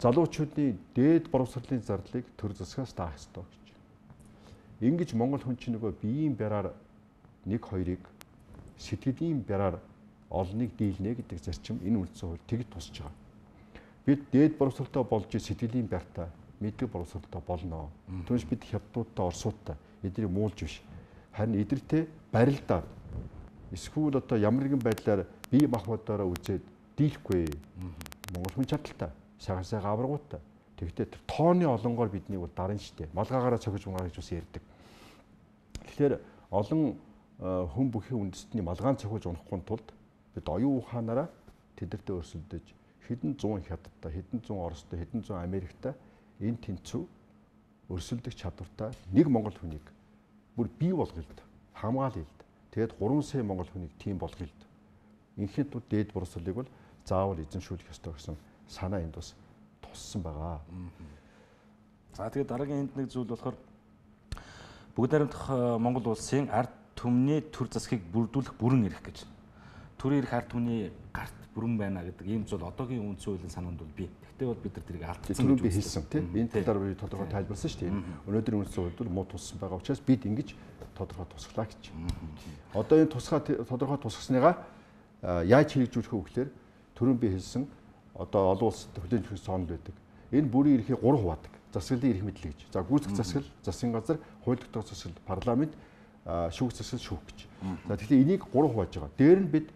Залуучуудын дээд боловсролын зардлыг төр засгаас даах ёстой гэж. Ингэж Монгол хүн чинь нөгөө биеийн бяраар нэг хоёрыг сэтгэлийн бяраар олныг дийлнэ гэдэг зарчим энэ үндсэн хууль тэгж тусч байгаа. Бид дээд боловсролтой болж сэтгэлийн бяртай мэдлэг боловсролтой болно. Түүнээс бид хятадуудтай, орсуудтай эднийг муулж биш. Харин эдэртэй барилдаад эсвэл одоо ямар нэгэн байдлаар бие махбодоороо үзээд дийлэхгүй. Монгол хүн чадaltaй, сайхан сайхан аваргуудтай. Тэгэхдээ тэр тооны олонгоор биднийг бол дарна штэ. Малгаагаараа цохиж мунгаа гэж бас ярьдаг. Тэгэхээр олон хүн бүхий үндэстний малгаан цохиж унахгүй тулд бид оюун ухаанаараа тэдэртэй өрсөлдөж хэдэн зуун Хятадтай, хэдэн зуун Оростой, хэдэн зуун Америктай энэ тэнцүү өрсөлдөх чадвартай нэг монгол хүнийг бүр бий болгоё л да. Хамгаалъя л да. Тэгээд 3 сая монгол хүнийг тийм болгоё л да. Инхийн тулд дээд боловсролыг бол заавал эзэмшүүлэх ёстой гэсэн санаа энд бас туссан байгаа. За тэгээд дараагийн энд нэг зүйл болохоор бүгд найрамдах Монгол улсын ард түмний төр засгийг бүрдүүлэх бүрэн эрх гэж. Төрийн эрх ард түмний гарт бүрэн байна гэдэг ийм зүйл одоогийн үндсэн хуулийн санаанд бол бий. Тэгтээ бол бид нар тэрийг алдсан гэж би хэлсэн тийм. Энэ талаар би тодорхой тайлбарласан шүү дээ. Өнөөдрийн үндсэн хуульд бол муу туссан байгаа учраас бид ингэж тодорхой тусглаа гэж. Одоо энэ тусгай тодорхой тусгасныгаа яаж хэрэгжүүлэх вэ гэхээр түрүүн би хэлсэн одоо олон улсад хүлээн зөвшөөрсөн сонол байдаг. Энэ бүрийн эрхийг 3 хуваадаг. Засаглалын эрх мэдэл гэж. За гүйцэтгэх засаглал, засгийн газар, хууль тогтоох засаглал, парламент, шүүх засаглал, шүүх гэж. За тэгэхээр энийг 3 хувааж байгаа. Дээр нь бид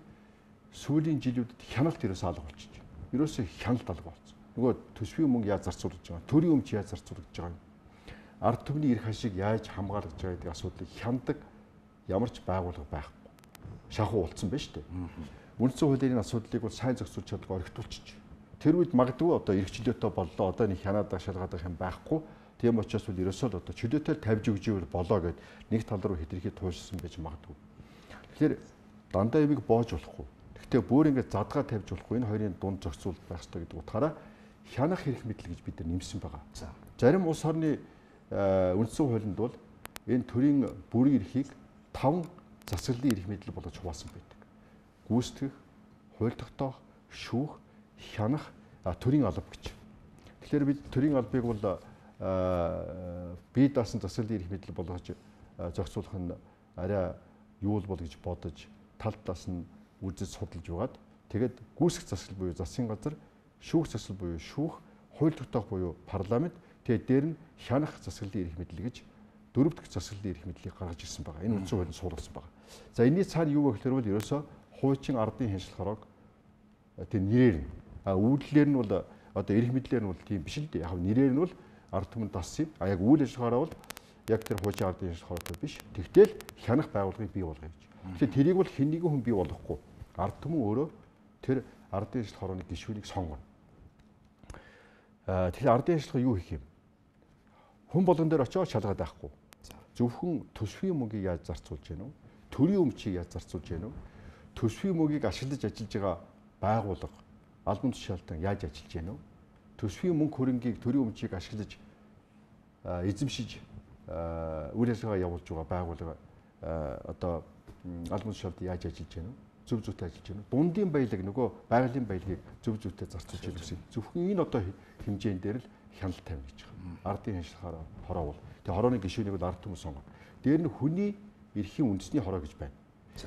сүүлийн жилүүдэд хяналт ерөөсөө алга болчих. Ерөөсөө хяналт алга болсон. Нөгөө төсвийн мөнгө яаж зарцуулж байгаа, төрийн өмч яаж зарцуулж байгаа юм. Ард түмний эрх ашиг яаж хамгаалж байгаа гэдэг асуудлыг хяндаг ямар ч байгууллага байхгүй. Шахуу болцсон байна шүү дээ. Үндсэн хуулийн асуудлыг бол сайн зохицуулж чаддаг орхитуулчих. Тэр үед магадгүй одоо эрх чөлөөтэй боллоо. Одоо нэг хянаад шалгаад байх юм байхгүй. Тийм учраас бол ерөөсөө л одоо чөлөөтэй тавьж өгч ивэл болоо гэд нэг тал руу хэтэрхий туйлшсан байж магадгүй. Тэгэхээр дандаа ямиг боож болохгүй. Гэхдээ бүр ингээд задгаа тавьж болохгүй. Энэ хоёрын дунд зохицуулалт байх ёстой гэдэг утгаараа хянах эрх мэдэл гэж бид нар нэмсэн байгаа. Зарим улс орны үндсэн хуулинд бол энэ төрийн бүрийн эрхийг 5 засаглалын эрх мэдэл болгож хуваасан байдаг. Гүйцэтгэх, хууль тогтоох, шүүх, хянах, төрийн алба гэж. Тэгэхээр бид төрийн албыг бол бие даасан засаглалын эрх мэдэл болгож зохицуулах нь арай юу бол гэж бодож тал талаас нь үзэж судалж байгаад тэгээд гүйцэтгэх засаглал буюу засгийн газар, шүүх засаглал буюу шүүх, хууль тогтоох буюу парламент, тэгээд дээр нь хянах засаглалын эрх мэдэл гэж дөрөв дэх засаглалын эрх мэдлийг гаргаж ирсэн байгаа. Энэ үндсэн хуулинд суулгасан байгаа. За энэний цаана юу вэ гэхээр бол ерөөсөө хуучин ардын хяншил хороог тэр нэрээр нь үйлдэлээр нь бол одоо эрх мэдлэр нь бол тийм биш л дээ. Яг нэрээр нь бол ард түмэн дассан юм. А яг үйл ажиллагаараа бол яг тэр хуучин ардын хяншил хороотой биш. Тэгтэл хянах байгууллагыг бий болгоё гэж. Тэгэхээр тэрийг бол хэн нэгэн хүн бий болгохгүй. Ард түмэн өөрөө тэр ардын хяншил хорооны гишүүнийг сонгоно. Тэгэхээр ардын хяншил юу хийх юм? Хүн болгон дээр очиод шалгаад байхгүй. Зөвхөн төсвийн мөнгийг яаж зарцуулж гэнэ үү? Төрийн өмчийг яаж зарцуулж гэнэ үү? Төсвийн мөнгийг ашиглаж ажиллаж байгаа байгууллага албан тушаалтан яаж ажиллаж гэнэ үү? Төсвийн мөнгө хөрөнгийг төрийн өмчийг ашиглаж эзэмшиж үйл ажиллагаа явуулж байгаа байгууллага одоо албан тушаалтан яаж ажиллаж гэнэ үү? Зөв зүйтэй ажиллаж гэнэ үү? Дундын баялаг нөгөө байгалийн баялагийг зөв зүйтэй зарцуулж гэнэ гэсэн. Зөвхөн энэ одоо хэмжээн дээр л хяналт тавина гэж байгаа. Ардын хяншил хороо бол тэгээ хорооны гишүүнийг бол ард түмэн сонгоно. Дээр нь хүний эрхийн үндэсний хороо гэж байна.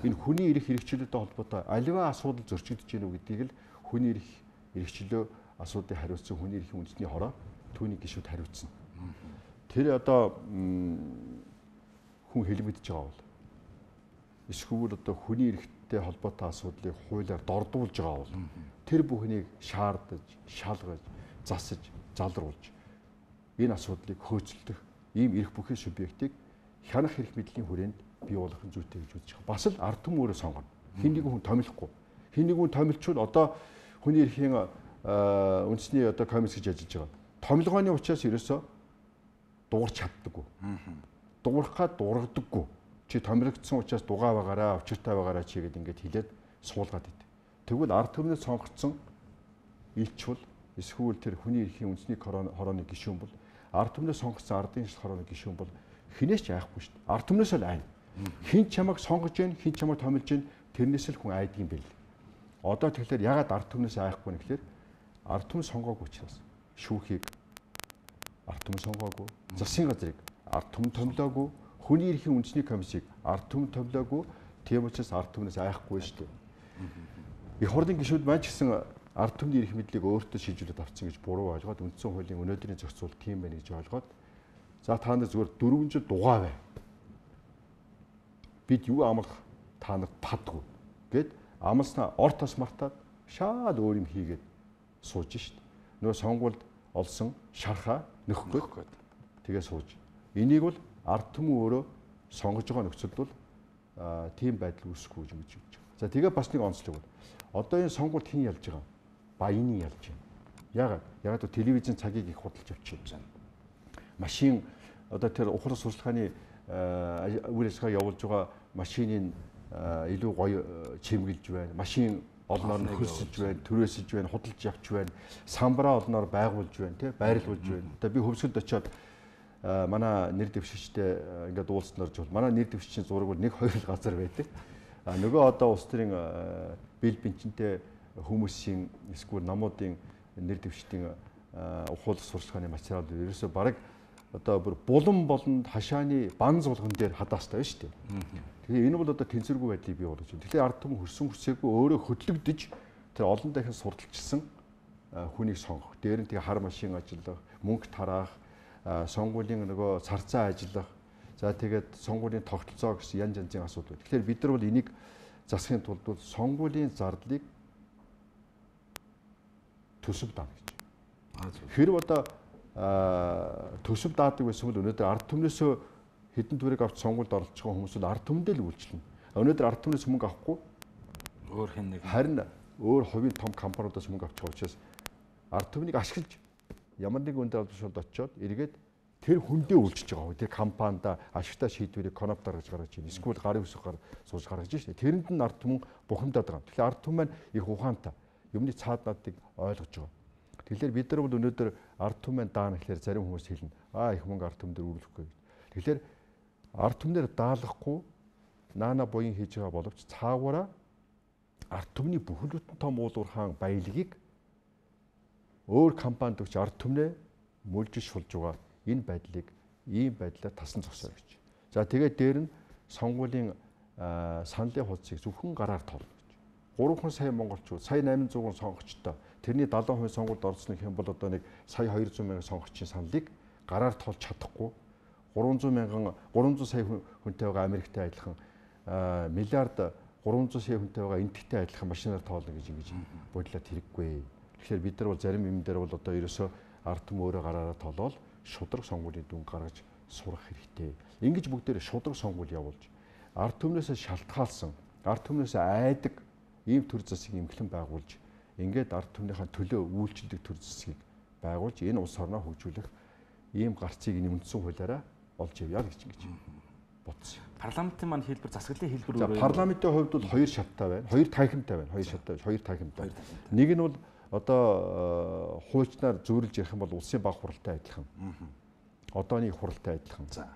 Энэ хүний эрх хэрэгчлөөтэй холбоотой аливаа асуудал зөрчигдөж гэнэ үү гэдгийг л хүний эрх хэрэгчлөө асуудлыг хариуцсан хүний эрхийн үндэсний хороо түүний гишүүд хариуцна. Тэр одоо хүн хэлбэгдэж байгаа бол эсвэл одоо хүний эрхтэй холбоотой асуудлыг хуулиар дордуулж байгаа бол тэр бүхнийг шаардаж, шалгаж, засаж, залруулж энэ асуудлыг хөөцөлдөх ийм эрх бүхий субъектыг хянах эрх мэдлийн хүрээнд бий болгох нь зүйтэй гэж үзэж байгаа. Бас л ард түмэн өөрөө сонгоно. Хэн нэгэн хүн томилохгүй. Хэн нэгэн хүн томилчвол одоо хүний эрхийн үндэсний одоо комисс гэж ажиллаж байгаа. Томилгооны учраас ерөөсөө дуурч чаддаггүй. Дуурах гад дуургадаггүй. Чи томилогдсон учраас дугаа байгаараа, учиртай байгаараа чи гэд ингээд хилээд суулгаад идэв. Тэгвэл ард түмнээс сонгогдсон элч бол эсвэл тэр хүний эрхийн үндэсний хорооны гишүүн бол ард түмнээс сонгогдсон ардын хяншил хорооны гишүүн бол хинээс ч айхгүй шүү дээ. Ард түмнээс л айна. Хэн чамайг сонгож гин, хэн чамайг томилж гин тэрнээс л хүн айдаг юм бэл. Одоо тэгэхээр ягаад ард түмнээс айхгүй нэ гэхээр ард түмэн сонгоогүй учраас шүүхийг ард түмэн сонгоогүй, засгийн газрыг ард түмэн томилоогүй, хүний эрхийн үндэсний комиссийг ард түмэн томилоогүй, тийм учраас ард түмнээс айхгүй шүү дээ. Их хурлын гишүүд маань ч гэсэн ард түмний эрх мэдлийг өөртөө шилжүүлээд авсан гэж буруу ойлгоод үндсэн хуулийн өнөөдрийн зохицуулалт тийм байна гэж ойлгоод за та нар зүгээр 4 жил дугаа бай. Бид юу амлах та нарт падгүй гэд амласнаа ор тос мартаад шал өөр юм хийгээд сууж шít. Нөгөө сонгуульд олсон шархаа нөхөх гээд тэгээ сууж. Энийг бол ард түмэн өөрөө сонгож байгаа нөхцөлд бол тийм байдал үүсэхгүй гэж ингэж бодож байгаа. За тэгээ бас нэг онцлог бол одоо энэ сонгуульд хэн ялж байгаа? Баяны ялж байна. Яагаад? Яагаад гэвэл телевизийн цагийг их худалж авчих юм. Машин одоо тэр ухрах сурталчилгааны үйл ажиллагаа явуулж байгаа машиныг илүү гоё чимгэлж байна. Машин олноор нь хөлсөж байна, түрээсэж байна, худалж явж байна, самбараа олноор байгуулж байна, тий, байрлуулж байна. Одоо би Хөвсгөлд очиод манай нэр дэвшигчтэй ингээд уулзсан орж бол манай нэр дэвшигчийн зураг бол 1-2 газар байдаг. Нөгөө одоо улс төрийн бэл бэнчэнтэй хүмүүсийн эсвэл намуудын нэр дэвшигчдийн ухуулах сурталчилгааны материал ерөөсөө бараг одоо бүр булан болонд хашааны банз болгон дээр хадаастай байна шүү дээ. Тэгэхээр энэ бол одоо тэнцвэргүй байдлыг бий болгож байна. Тэгэхээр ард түмэн хөрсөн хүсээгүй өөрөө хөдлөгдөж тэр олон дахин сурталчилсан хүнийг сонгох. Дээр нь тэгээ хар машин ажиллах, мөнгө тараах, сонгуулийн нөгөө царцаа ажиллах, за тэгээд сонгуулийн тогтолцоо гэсэн янз янзын асуудал. Тэгэхээр бид нар бол энийг засахын тулд бол сонгуулийн зардлыг төсөв даана гэж. Хэрв одоо төсөв даадаг байсан бол өнөөдөр ард түмнээсөө хэдэн төгрөг авч сонгуульд оролцох хүмүүс бол ард түмэндээ л үйлчлэнэ. Өнөөдөр ард түмнээс мөнгө авахгүй өөр хэн нэг харин өөр хувийн том компаниудаас мөнгө авч байгаа учраас ард түмнийг ашиглаж ямар нэг өндөр албан очиод эргээд тэр хүндээ үйлчилж байгаа. Тэр компанида ашигтай шийдвэрийг коноп даргаж гаргаж байна. Эсвэл гарын үсэг гар сууж гаргаж байна. Тэрэнд нь ард түмэн бухимдаад байгаа. Тэгэхээр ард түмэн маань их ухаантай юмны цаад надыг ойлгож байгаа. Тэгэхээр бид нар бол өнөөдөр ард түмэн даана гэхээр зарим хүмүүс хэлнэ. Аа их мөнгө ард түмэн дээр үргэлжлэхгүй гэж. Тэгэхээр ард түмнээр даалгахгүй наана буян хийж байгаа боловч цаагаараа ард түмний бүхэл бүтэн том уулуурхаан баялагийг өөр компанид өгч ард түмнээ мүлжиж шулж байгаа энэ байдлыг ийм байдлаар тасан зогсоо гэж. За тэгээд дээр нь сонгуулийн саналын хуудсыг зөвхөн гараар тоолно гэж. 3 сая монголчууд, сая 800 сонгогчтой. Тэрний 70% сонгуульд оролцсон гэх юм бол одоо нэг сая 200 мянган сонгогчийн саналыг гараар тоолж чадахгүй 300 мянган 300 сая хүнтэй байгаа Америктэй адилхан миллиард 300 сая хүнтэй байгаа Энэтхэгтэй адилхан машинаар тоолно гэж ингэж бодлоод хэрэггүй. Тэгэхээр бид нар бол зарим юм дээр бол одоо ерөөсөө ард түмэн өөрөө гараараа тоолоод шударга сонгуулийн дүн гаргаж сурах хэрэгтэй. Ингэж бүгдээрээ шударга сонгуул явуулж ард түмнээсээ шалтгаалсан, ард түмнээсээ айдаг ийм төр засгийг эмхлэн байгуулж ингээд ард түмнийхээ төлөө үйлчилдэг төр засгийг байгуулж энэ улс орноо хөгжүүлэх ийм гарцыг энэ үндсэн хуулиараа олж явъя гэж ингэж бодсон. Парламентын маань хэлбэр засаглалын хэлбэр өөр. Парламентын хувьд бол хоёр шаттай байна. Хоёр танхимтай байна. Хоёр шаттай биш, хоёр танхимтай. Нэг нь бол одоо хуульчнаар зүйрлж ярих юм бол улсын баг хуралтай адилхан. Одооны хуралтай адилхан. За.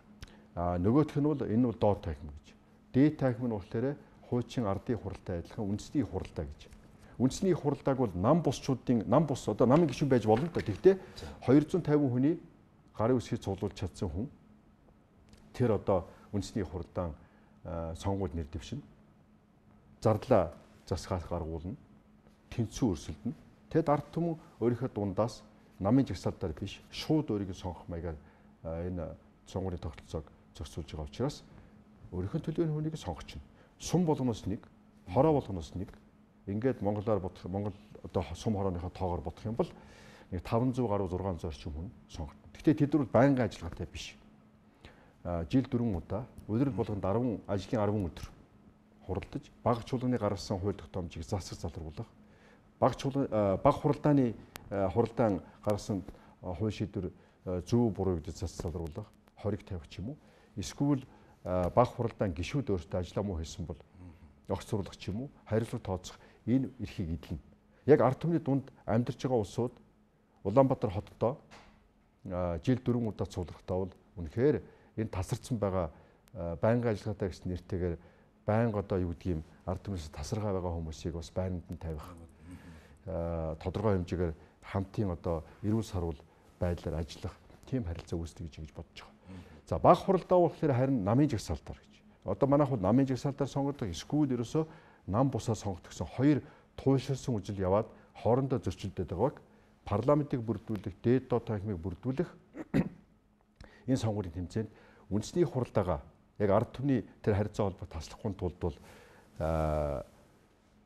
А нөгөөх нь бол энэ бол доод танхим гэж. Дээд танхим нь болохоор хуучин ардын хуралтай адилхан үндэсний хуралтай гэж. Үндэсний хуралдааг бол нам бусчуудын нам бус одоо намын гишүүн байж болно л да. Тэгтээ 250 хүний гарын үсгийг цуглуулж чадсан хүн тэр одоо үндэсний хуралдаан сонгуульд нэр дэвшинэ. Зардлаа засгаас гаргуулна. Тэнцүү өрсөлдөнө. Тэгэд ард түмэн өөрийнхөө дундаас намын жагсаалтаар биш шууд өөрийгөө сонгох маягаар энэ сонгуулийн тогтолцоог зохицуулж байгаа учраас өөрийнхөө төлөөний хүнийг сонгочихно. Сум болгоноос нэг, хороо болгоноос нэг. Ингээд монголоор бодох Монгол одоо сум хорооныхоо тоогоор бодох юм бол нэг 500 гаруй 600 орчим хүн сонгогдно. Гэхдээ тэд нар бол байнгын ажиллагаатай биш. Жил 4 удаа, улирал болгонд 10 ажлын 10 өдөр хуралдаж баг чуулганы гаргасан хууль тогтоомжийг засаг залруулах, баг хуралдааны хуралдаан гаргасан хууль шийдвэр зөв буруу гэдэг засаг залруулах, хориг тавих ч юм уу. Эсвэл баг хуралдаан гишүүд өөртөө ажиллаа муу хийсэн бол огцруулах ч юм уу, хариуцлага тооцох энэ эрхийг эдлэнэ. Яг ард түмний дунд амьдарч байгаа улсууд Улаанбаатар хотдоо жил 4 удаа цуглахдаа бол үнэхээр энэ тасарсан байгаа байнгын ажиллагаатай гэсэн нэртэйгээр байнга одоо юу гэдгийг ард түмнээс тасархай байгаа хүмүүсийг бас байранд нь тавих тодорхой хэмжээгээр хамтын одоо эрүүл саруул байдлаар ажиллах тийм харилцаа үүсдэг гэж ингэж бодож байгаа. За баг хуралдаа болохоор харин намын жагсаалтаар гэж. Одоо манайх бол намын жагсаалтаар сонгодог, эсвэл ерөөсөө нам бусаар сонгодог гэсэн хоёр туйлширсан үжил яваад хоорондоо зөрчилдөд байгааг парламентыг бүрдүүлэх, дээд доод танхимыг бүрдүүлэх энэ сонгуулийн тэмцээнд үндэсний хуралдаагаа яг ард түмний тэр харилцаа холбоо таслахгүй тулд бол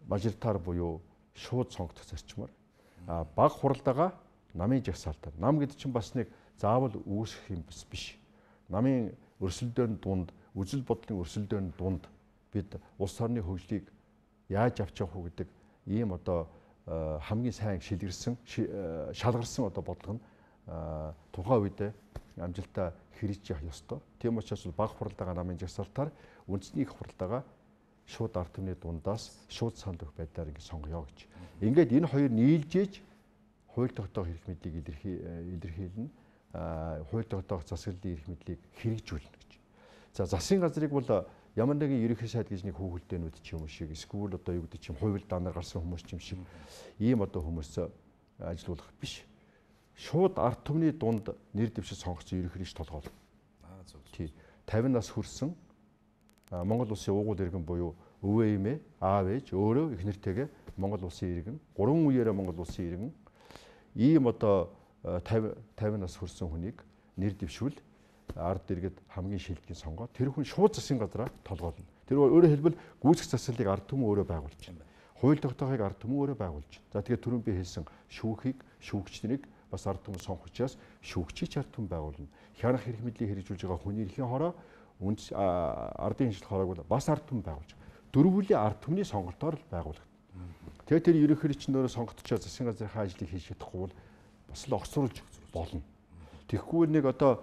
мажоритар буюу шууд сонгогдох зарчмаар Баг хуралдаага намын жагсаалтаар. Нам гэдэг чинь бас нэг заавал үүсгэх юм биш. Намын өрсөлдөөн дунд, үзэл бодлын өрсөлдөөн дунд бид улс орны хөгжлийг яаж авч явах вэ гэдэг ийм одоо хамгийн сайн шилгэрсэн, шалгарсан одоо бодлого нь тухайн үедээ амжилтаа хэрэгжиж явах ёстой. Тийм учраас баг хуралдаага намын жагсаалтаар, үндэсний их хуралдаага шууд ард түмний дундаас шууд санал өгөх байдлаар ингэ сонгоё гэж. Ингээд энэ хоёр нийлжээж хууль тогтоох эрх мэдлийг илэрхийлнэ. Хууль тогтоох засаглалын эрх мэдлийг хэрэгжүүлнэ гэж. За засгийн газрыг бол ямар нэгэн ерөнхий сайд гэж нэг хүүхэлдээнүүд ч юм уу шиг эсвэл одоо юу гэдэг чим хувил данаар гарсан хүмүүс ч юм шиг ийм одоо хүмүүс ажилуулах биш. Шууд ард түмний дунд нэр дэвшил сонгоцсон ерөнхийлөгч толгоолно. Зөв. Тий. 50 нас хүрсэн Монгол улсын уугуул иргэн буюу өвөө эмээ, аав ээж өөрөө их нэртэйгээ Монгол улсын иргэн, 3 үеэрээ Монгол улсын иргэн ийм одоо 50 нас хүрсэн хүнийг нэр дэвшүүл ард иргэд хамгийн шилдгийн сонгоод тэр хүн шууд засгийн газраа толгоолно. Тэр өөрөөр хэлбэл гүйцэх засаглалыг ард түмэн өөрөө байгуулж байна. Хууль тогтоохыг ард түмэн өөрөө байгуулж. За тэгээд түрүүн би хэлсэн шүүхийг, шүүгч нарыг бас ард түмэн сонгох учраас шүүгчийг ч ард түмэн байгуулна. Хянах эрх мэдлийг хэрэгжүүлж байгаа хүний эрхийн хороо, үндэс ардын хяналтын хороог бол бас ард түмэн байгуулж. Дөрвөлийн ард түмний сонголтоор л байгуулагдана. Тэгээд тэр ерөнхийлөгч нь өөрөө сонгогдчихоо засгийн газрынхаа ажлыг хийж чадахгүй бол бас л огцруулж болно. Тэгэхгүй нэг одоо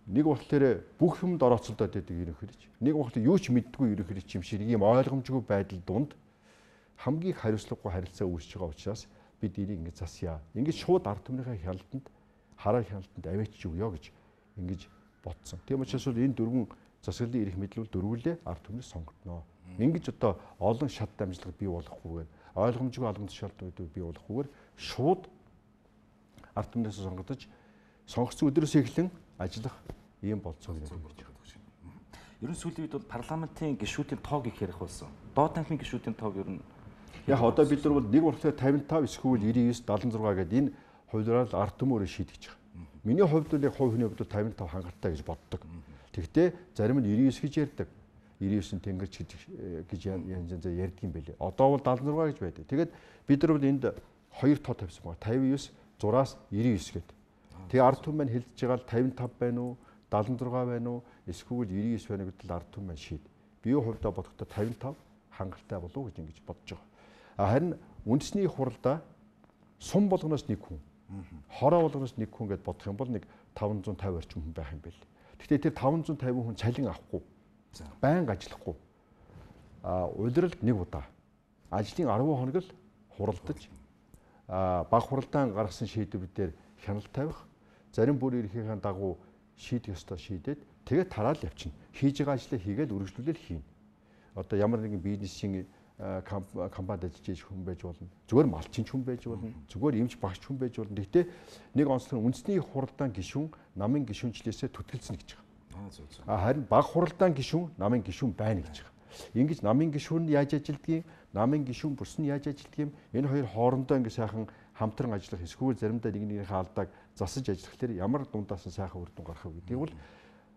нэг болохоор бүх юмд орооцолдоод байдаг ерөнхийлөгч, нэг болохоор юу ч мэддэггүй ерөнхийлөгч юм шиг ийм ойлгомжгүй байдал дунд хамгийн их хариуцлагагүй харилцаа үүсэж байгаа учраас бид энийг ингэж засъя. Ингэж шууд ард түмнийхээ хяналтанд, хараа хяналтанд аваачиж өгье гэж ингэж бодсон. Тийм учраас бол энэ дөрвөн засаглалын эрх мэдэл бол дөрвөлээ ард түмнээс сонгогдно. Ингэж одоо олон шат дамжлага бий болохгүйгээр, ойлгомжгүй албан тушаалтнууд бий болохгүйгээр шууд ард түмнээс сонгогдож сонгогдсон өдрөөс эхлэн ажиллах ийм болцоо гэж байна. Ер нь сүүлийн үед бол парламентын гишүүдийн тоог их ярих болсон. Доод танхимын гишүүдийн тоог ер нь яг одоо бид нар бол нэг болохоор 55 эсвэл 99 76 гэдэг энэ хувьлаараа л ард түмэн өөрөө шийдэж байгаа. Миний хувьд бол яг хувь хүний хувьд бол 55 хангалттай гэж боддог. Тэгэхдээ зарим нь 99 гэж ярьдаг. 99 тэнгэрч гэж янз янзаар ярьдаг юм байлээ. Одоо бол 76 гэж байдаг. Тэгээд бид нар бол энд хоёр тоо тавьсан байгаа. 59 зураас 99 гэдэг. Тэгээ ард түмэн маань хэлж байгаа л 55 байна уу, 76 байна уу, эсвэл 99 байна гэдэг л ард түмэн маань шийд. Би хувьдаа бодохдоо 55 хангалттай болов уу гэж ингэж бодож байгаа. Харин үндэсний хуралдаа сум болгоноос нэг хүн, хороо болгоноос нэг хүн гэдээ бодох юм бол нэг 550 орчим хүн байх юм байл. Гэхдээ тэр 550 хүн цалин авахгүй, байнга ажиллахгүй. Улиралд нэг удаа ажлын 10 хоног л хуралдаж баг хуралдаан гаргасан шийдвэр дээр хяналт тавих, зарим бүр эрхийнхээ дагуу шийдэх ёстой шийдээд тэгээд тараал явчихна. Хийж байгаа ажлаа хийгээл үргэлжлүүлэл хийнэ. Одоо ямар нэгэн бизнесийн компанид ажиллаж байгаа хүн байж болно. Зүгээр малчин хүн байж болно. Зүгээр эмч багш хүн байж болно. Гэхдээ нэг онцлог нь үндэсний хуралдаан гишүүн намын гишүүнчлээсээ түтгэлцэнэ гэж байгаа. Зөв. Харин баг хуралдаан гишүүн намын гишүүн байна гэж байгаа. Ингэж намын гишүүн нь яаж ажилдгийг, намын гишүүн бүрс нь яаж ажилдгийг энэ хоёр хоорондоо ингэ сайхан хамтран ажиллах эсвэл заримдаа нэг нэгнийхээ алдааг засаж ажиллах тэр ямар дундаас нь сайхан үр дүн гарах вэ гэдгийг бол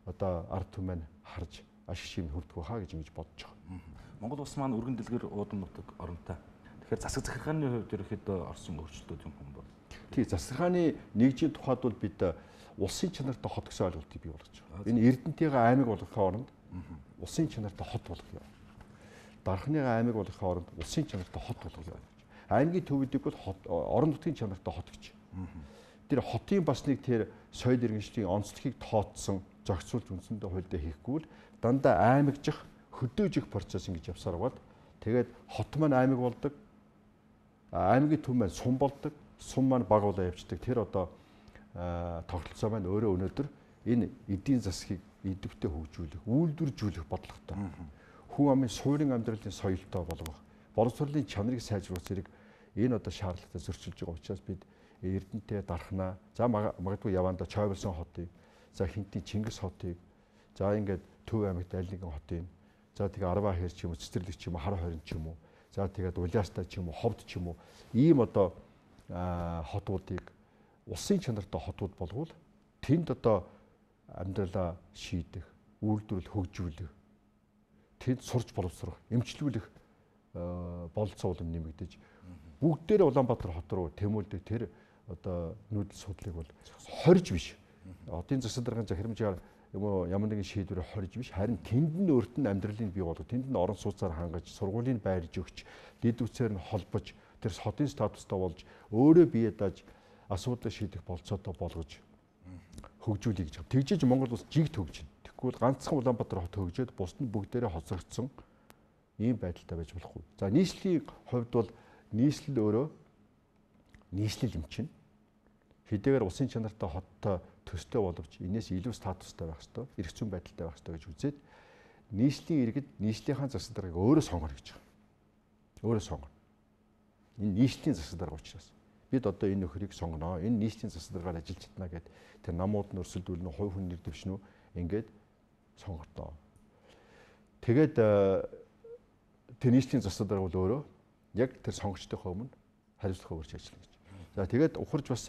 одоо ард түмэн харж ашиг шим хүрдэх байхаа гэж ингэж бодож байгаа. Монгол улс маань өргөн дэлгэр уудам нутаг оронтой. Тэгэхээр засаг захиргааны хувьд ерөнхийдөө орсон өөрчлөлтүүд юм хүн бол. Тий, засаг захиргааны нэгжийн тухайд бол бид улсын чанартай хот гэсэн ойлголтыг бий болгож байгаа. Энэ Эрдэнтийн аймаг болгохын оронд улсын чанартай хот болгоё. Дархныгаа аймаг болгохын оронд улсын чанартай хот болгоё. Аймгийн төвүүдийг бол хот, орон нутгийн чанартай хот гэж. Тэр хотын бас нэг тэр соёл иргэншлийн онцлогийг тооцсон зохицуулж үндсэндээ хуульдаа хийхгүй л дандаа аймагжих, хөдөөжих процесс ингэж явсаар байгаад тэгээд хот маань аймаг болдог. Аймгийн төв маань сум болдог. Сум маань баг болоо явцдаг. Тэр одоо тогтолцоо маань өөрөө өнөөдөр энэ эдийн засгийг идэвхтэй хөгжүүлэх, үйлдвэржүүлэх бодлоготой. Хүн амын суурин амьдралын соёлтой болгох, боловсролын чанарыг сайжруулах зэрэг энэ одоо шаардлагатай зөрчилж байгаа учраас бид Эрдэнэтэй дархнаа, за магадгүй явандаа Чойболсон хотыг, за Хинтийн Чингис хотыг, за ингээд Төв аймагт аль нэгэн хотыг, за тэгээ Арваа хэр ч юм уу, Цэцэрлэг ч юм уу, Хар хорин ч юм уу, за тэгээд Улиастай ч юм уу, Ховд ч юм уу, ийм одоо хотуудыг улсын чанартай хотууд болвол тэнд одоо амьдралаа шийдэх, үйлдвэрлэл хөгжүүлэх, тэнд сурч боловсрох, эмчлүүлэх бололцоо улам нэмэгдэж Бүгдээрээ Улаанбаатар хот руу тэмүүлдэг тэр одоо нүүдэл судлалыг бол хорж биш. Одын засаг даргын захирамжаар юм уу ямар нэгэн шийдвэрээ хорж биш, харин тэнд нь өөрт нь амьдралыг бий болгох, тэнд нь орон сууцаар хангаж, сургуулийн байрж өгч, дэд үсээр нь холбож, тэр хотын статустай болж өөрөө бие дааж асуудлыг шийдэх болцоотой болгож хөгжүүлэе гэж. Тэгжиж Монгол улс жигт хөгжинэ. Тэгэхгүй бол ганцхан Улаанбаатар хот хөгжөөд бусд нь бүгдээрээ хоцрогдсон ийм байдалтай байж болохгүй. За нийслэлийн хувьд бол нийслэл өөрөө нийслэл юм чинь. Хэдийгээр улсын чанартай хоттой төстэй боловч энэс илүү статустай байх ёстой, эрх зүйн байдалтай байх ёстой гэж үзээд нийслэлийн иргэд нийслэлийнхаа засаг даргаыг өөрөө сонгоно гэж байгаа. Өөрөө сонгоно. Энэ нийслэлийн засаг дарга учраас бид одоо энэ нөхрийг сонгоно. Энэ нийслэлийн засаг даргаар ажиллаж чадна гэд тэр намууд нь өрсөлдүүлнэ, хувь хүн нэр дэвшнэ үү ингээд сонготоо. Тэгээд тэр нийслэлийн засаг дарга бол өөрөө яг тэр сонгогчдынхоо өмнө хариуцлага өрж ажиллана гэж. За тэгээд ухарж бас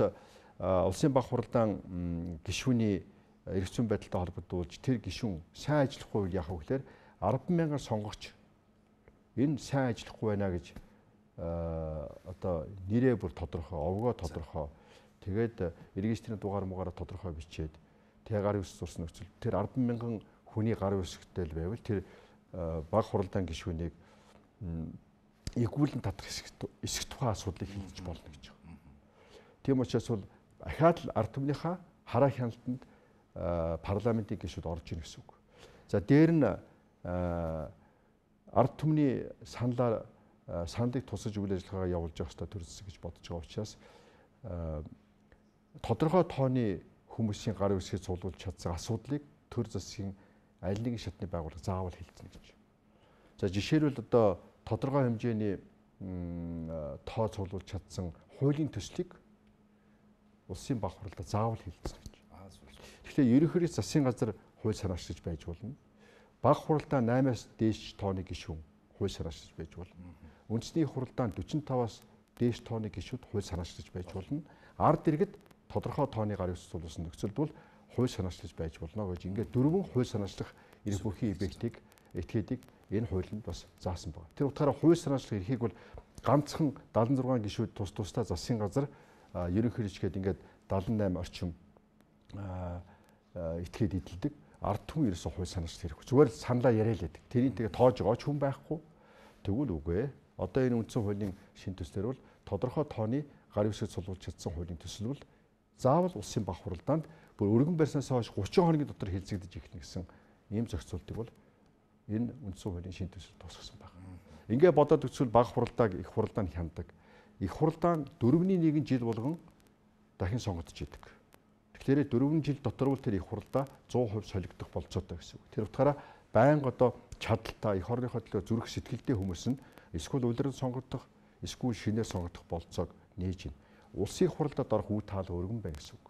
улсын баг хуралдаан гишүүний эрх зүйн байдалтай холбогдуулж тэр гишүүн сайн ажиллахгүй байвал яах вэ гэхээр 10,000 сонгогч энэ сайн ажиллахгүй байна гэж одоо нэрээ бүр тодорхой, овгоо тодорхой, тэгээд регистрийн дугаар мугаараа тодорхой бичээд тэгээ гар үс зурсан нөхцөл тэр 10,000 хүний гар үсгтэй л байвал тэр баг хуралдаан гишүүнийг эгүүлэн татах эсэх тухайн асуудлыг хилдэж болно гэж байна. Тийм учраас бол ахаад л ард түмнийхээ хараа хяналтанд парламентын гишүүд орж ийн гэсэн үг. За дээр нь ард түмний саналаар саналыг тусаж үйл ажиллагаагаа явуулж явах ёстой төр зэсэг гэж бодож байгаа учраас тодорхой тооны хүмүүсийн гар үсгийг цуглуулж чадсан асуудлыг төр засгийн аль нэгэн шатны байгууллага заавал хилцэнэ гэж. За жишээлбэл одоо тодорхой хэмжээний тоо цуглуулж чадсан хуулийн төслийг улсын баг хурлаа заавал хилцэнэ гэж. Тэгэхээр ерөнхийдөө засгийн газар хууль санаачлаж байж болно. Баг хуралдаа 8-аас дээш тооны гишүүн хууль санаачлаж байж болно. Үндэсний хуралдаан 45-аас дээш тооны гишүүд хууль санаачлаж байж болно. Ард иргэд тодорхой тооны гар үс цуглуулсан нөхцөлд бол хууль санаачлаж байж болно гэж ингээд дөрвөн хууль санаачлах эрх бүхий эффектийг этгээдийг энэ хуулинд бас заасан байна. Тэр утгаараа хууль санаачлах эрхийг бол ганцхан 76 гишүүд тус тусдаа засгийн газар ерөнхийлөгч гээд ингээд 78 орчим этгээд эдэлдэг. Ард түмэн ерөөсөө хууль санаачлах хэрэггүй. Зүгээр л саналаа яриа л байдаг. Тэрийг тэгээ тоож байгаа ч хүн байхгүй. Тэгвэл үгүй ээ. Одоо энэ үндсэн хуулийн шинэ төслөөр бол тодорхой тооны гар үсэг цуглуулж чадсан хуулийн төсөл бол заавал улсын баг хуралдаанд бүр өргөн барьснаас хойш 30 хоногийн дотор хилцэгдэж эхэлнэ гэсэн ийм зохицуултыг бол энэ үндсэн хуулийн шинэ төсөл тусгасан байна. Ингээ бодоод үзвэл баг хуралдааг их хуралдаанд хяндаг. Их хуралдаан 4.1 жил болгон дахин сонгогдож идэг. Тэгэхээр 4 жил дотор бол тэр их хуралдаа 100% солигдох болцоотой гэсэн үг. Тэр утгаараа байнга одоо чадaltaа эх орныхоо төлөө зүрх сэтгэлтэй хүмүүс нь эсвэл улиран сонгогдох, эсвэл шинээр сонгогдох болцоог нээж байна. Улсын их хуралдаанд орох үе таалга өргөн байна гэсэн үг.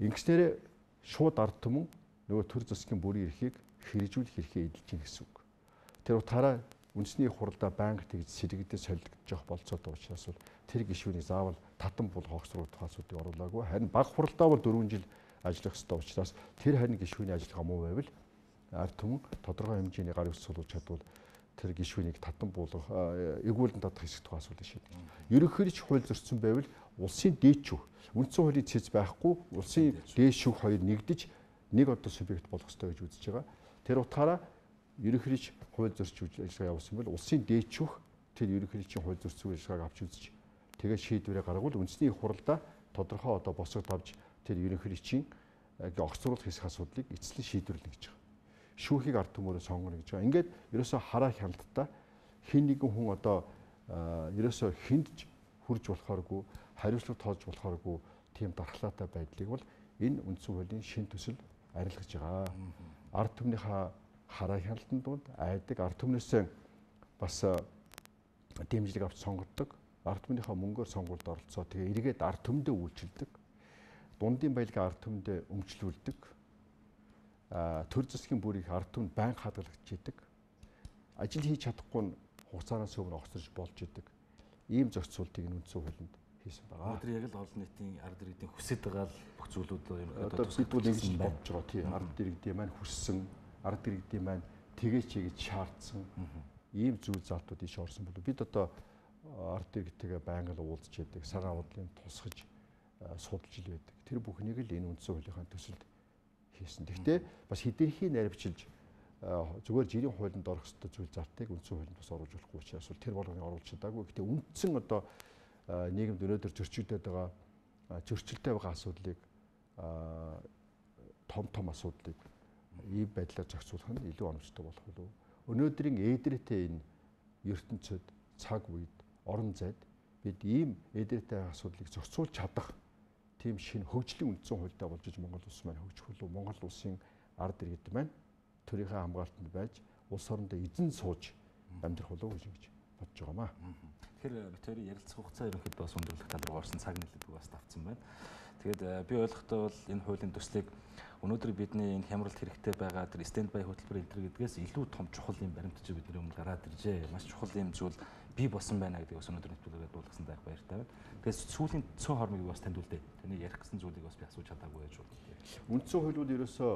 Ингэснээр шууд ард түмэн нөгөө төр засгийн бүрийн эрхийг хэрэгжүүлэх эрхээ эдэлж байна гэсэн үг. Тэр утгаараа үндэсний их хуралдаа байнга тэгж сэргийдээ солигдож явах болцоотой учраас бол тэр гишүүнийг заавал татан булгах тухай асуудыг оруулаагүй. Харин баг хуралдаа бол 4 жил ажиллах ёстой учраас тэр харин гишүүний ажиллагаа муу байвал ард түмэн тодорхой хэмжээний гар үс цуглуулж чадвал тэр гишүүнийг татан буулгах, эгүүлэн татах хэсэг тухай асуудыг шийдэх. Ерөнхийдөө ч хууль зөрчсөн байвал улсын дээд шүүх, үндсэн хуулийн цэц байхгүй улсын дээд шүүх хоёр нэгдэж нэг одоо субъект болох ёстой гэж үзэж байгаа. Тэр утгаараа ерөнхийдөө хууль зөрч ажиллагаа явуулсан бол улсын дээд шүүх тэр ерөнхийлөгчийн хууль зөрчсөн ажиллагааг авч үзэж тэгээд шийдвэрээ гаргавал үндэсний их хуралдаа тодорхой одоо босго давж тэр ерөнхийлөгчийн огцруулах хэсэг асуудлыг эцэслэн шийдвэрлэнэ гэж байгаа. Шүүхийг ард түмээрээ сонгоно гэж байгаа. Ингээд ерөөсөө хараа хяналттай хэн нэгэн хүн одоо ерөөсөө хүнд хурж болохооргүй, хариуцлага тоож болохооргүй тийм дархлаатай байдлыг бол энэ үндсэн хуулийн шинэ төсөл арилгаж байгаа. Ард түмнийхээ хараа хяналтын дунд айдаг, ард түмнээсээ бас дэмжлэг авч сонгодог, ард түмнийхээ мөнгөөр сонгуульд оролцоо, тэгээ эргээд ард түмэндээ үйлчилдэг, дундын баялгаа ард түмэндээ өмчлүүлдэг, төр засгийн бүрийг ард түмэнд байнга хадгалагдаж идэг, ажил хийж чадахгүй нь хугацаанаас өмнө огцорч болж идэг. Ийм зохицуултыг энэ үндсэн хуулинд хийсэн байгаа. Тэр яг л олон нийтийн ард иргэдийн хүсэж байгаа л бүх зүйлүүд ерөнхийдөө бид бол ингэж бодож байгаа тий. Ард иргэдийн маань хүссэн, ард иргэдийн маань тэгээч гэж шаардсан ийм зүйл залтууд иш орсон болов. Бид одоо ард иргэдтэйгээ байнга л уулзч яадаг, санаа бодлын тусгаж судалж ил байдаг. Тэр бүхнийг л энэ үндсэн хуулийнхаа төсөлд хийсэн. Гэхдээ бас хэтэрхий наривчилж зүгээр жирийн хуулинд орох ёстой зүйл залтыг үндсэн хуулинд бас оруулж болохгүй учраас тэр болгоныг оруулж чадаагүй. Гэхдээ үндсэн одоо нийгэмд өнөөдөр зөрчигдөд байгаа зөрчилтэй байгаа асуудлыг том том асуудлыг ийм байдлаар зохицуулах нь илүү оновчтой болох болов. Өнөөдрийн ээдрээтэй энэ ертөнцид цаг үед орон зайд бид ийм ээдрээтэй асуудлыг зохицуулж чадах тийм шинэ хөгжлийн үндсэн хуультай болж иж Монгол улс маань хөгжих болов. Монгол улсын ард иргэд маань төрийнхээ хамгаалтанд байж улс орондоо эзэн сууж амьдрах болов гэж ингэж бодож байгаамаа. Тэгэхээр бид хоёрын ярилцах хугацаа ерөнхийдөө бас өндөрлөх тал руу орсон, цаг нэлээдгүй бас давцсан байна. Тэгээд би ойлгохдоо бол энэ хуулийн төслийг өнөөдөр бидний энэ хямралт хэрэгтэй байгаа тэр stand by хөтөлбөр энэ гэдгээс илүү том чухал юм баримтч бидний өмнө гараад иржээ. Маш чухал юм зүйл бий болсон байна гэдгийг бас өнөөдөр нэвтрүүлгээр дуулгасан дайх баяртай байна. Тэгээд сүүлийн цөөн хормыг бас танд үлдээ. Таны ярих гэсэн зүйлийг бас би асууж чадаагүй байж болно. Үндсэн хууль бол ерөөсөө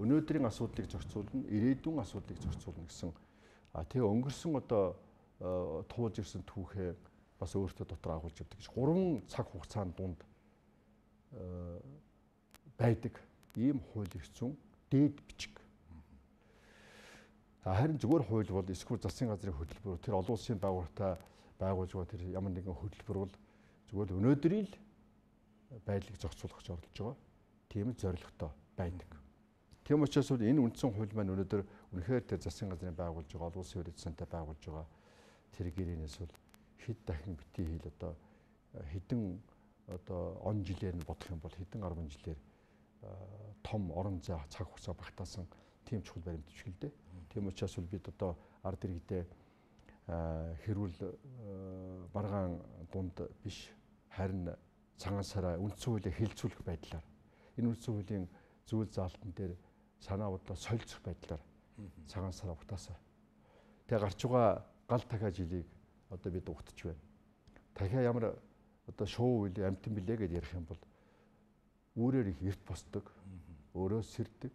өнөөдрийн асуудлыг зохицуулна, ирээдүйн асуудлыг зохицуулна гэсэн. А тэгээ өнгөрсөн одоо туулж ирсэн түүхээ бас өөртөө дотор агуулж явдаг гэж 3 цаг хугацаанд дунд байдаг ийм хууль эрх зүйн дээд бичиг. Харин зүгээр хууль бол эсвэл засгийн газрын хөтөлбөр, тэр олон улсын байгууллагатай байгуулж байгаа тэр ямар нэгэн хөтөлбөр бол зүгээр өнөөдрийн л байдлыг зохицуулах гэж оролдож байгаа тийм зорилготой байдаг. Тийм учраас энэ үндсэн хууль маань өнөөдөр үнэхээр тэр засгийн газрын байгуулж байгаа, олон улсын хууль сантай байгуулж байгаа тэр гэрээнээс бол хэд дахин битгий хэл одоо хэдэн одоо он жилээр нь бодох юм бол хэдэн 10 жилээр том орон зай цаг хугацаа багтаасан тийм чухал баримт бичиг л дээ. Тийм учраас бид одоо ард иргэдээ хэрүүл маргаан дунд биш харин цагаан сараа үндсэн хуулийг хэлцүүлэх байдлаар энэ үндсэн хуулийн зүйл заалтан дээр санаа бодлоо солилцох байдлаар цагаан сараа угтаасаа. Тэгээ гарч байгаа гал дахиа жилийг одоо бид угтж байна. Дахиа ямар одоо шуу үйл амтан билээ гэж ярих юм бол үүрээр их эрт босдог, өөрөө сэрдэг.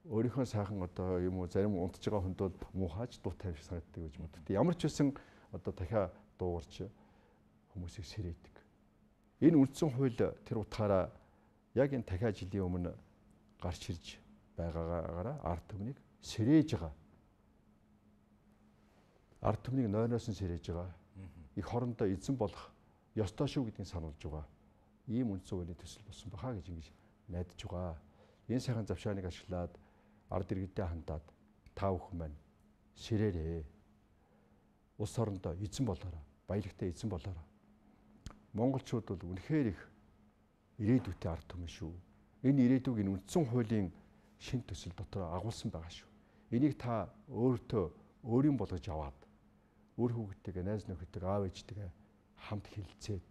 Өөрийнхөө сайхан одоо юм уу зарим унтж байгаа хүнд бол муухайч дут тавих санагддаг гэж боддог. Ямар ч байсан одоо дахиа дуугарч хүмүүсийг сэрээдэг. Энэ үндсэн хууль тэр утгаараа яг энэ дахиа жилийн өмнө гарч ирж байгаагаараа ард түмнийг сэрээж байгаа. Ард түмнийг нойноос нь сэрээж байгаа. Их хорондоо эзэн болох ёстой шүү гэдгийг сануулж байгаа. Ийм үндсэн хуулийн төсөл болсон баха гэж ингэж найдаж байгаа. Энэ сайхан завшааныг ашиглаад ард иргэдэд хандаад та бүхэн маань сэрээрээ. Улс орондоо эзэн болоорой. Баялагтай эзэн болоорой. Монголчууд бол үнэхээр их ирээдүйтэй ард түмэн шүү. Энэ ирээдүйг энэ үндсэн хуулийн шин төсөл дотор агуулсан байгаа шүү. Энийг та өөртөө өөрийн болгож аваад үр хүүхдтэйгээ, найз нөхөдтэйгээ, аав ээжтэйгээ хамт хилцээд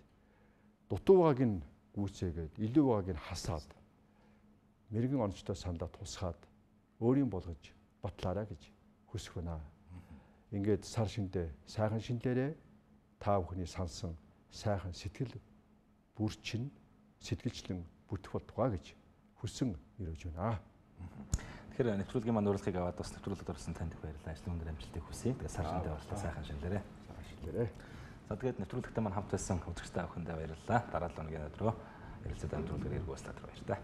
дутуу байгааг нь гүйцээгээд, илүү байгааг нь хасаад мэрэгэн оновчтой сандаа тусгаад өөрийн болгож батлаарай гэж хүсэх байна. Ингээд сар шиндээ сайхан шинэлээрээ та бүхний сансан сайхан сэтгэл бүрчин сэтгэлчлэн бүтэх болтугай гэж хүсэн өрөөж байна. Тэгэхээр нэвтрүүлгийн маань урилгыг аваад бас нэвтрүүлэгт орсон танд их баярлалаа. Ажлын өндөр амжилтыг хүсье. Тэгээ сар шиндээ баярлалаа. Сайхан шинэлээрээ. Сайхан шинэлээрээ. За тэгээд нэвтрүүлэгтээ маань хамт байсан үзэгч та бүхэндээ баярлалаа. Дараа 7 өдрөө ярилцаад нэвтрүүлгээр эргүү уулзлаа. Баяртай.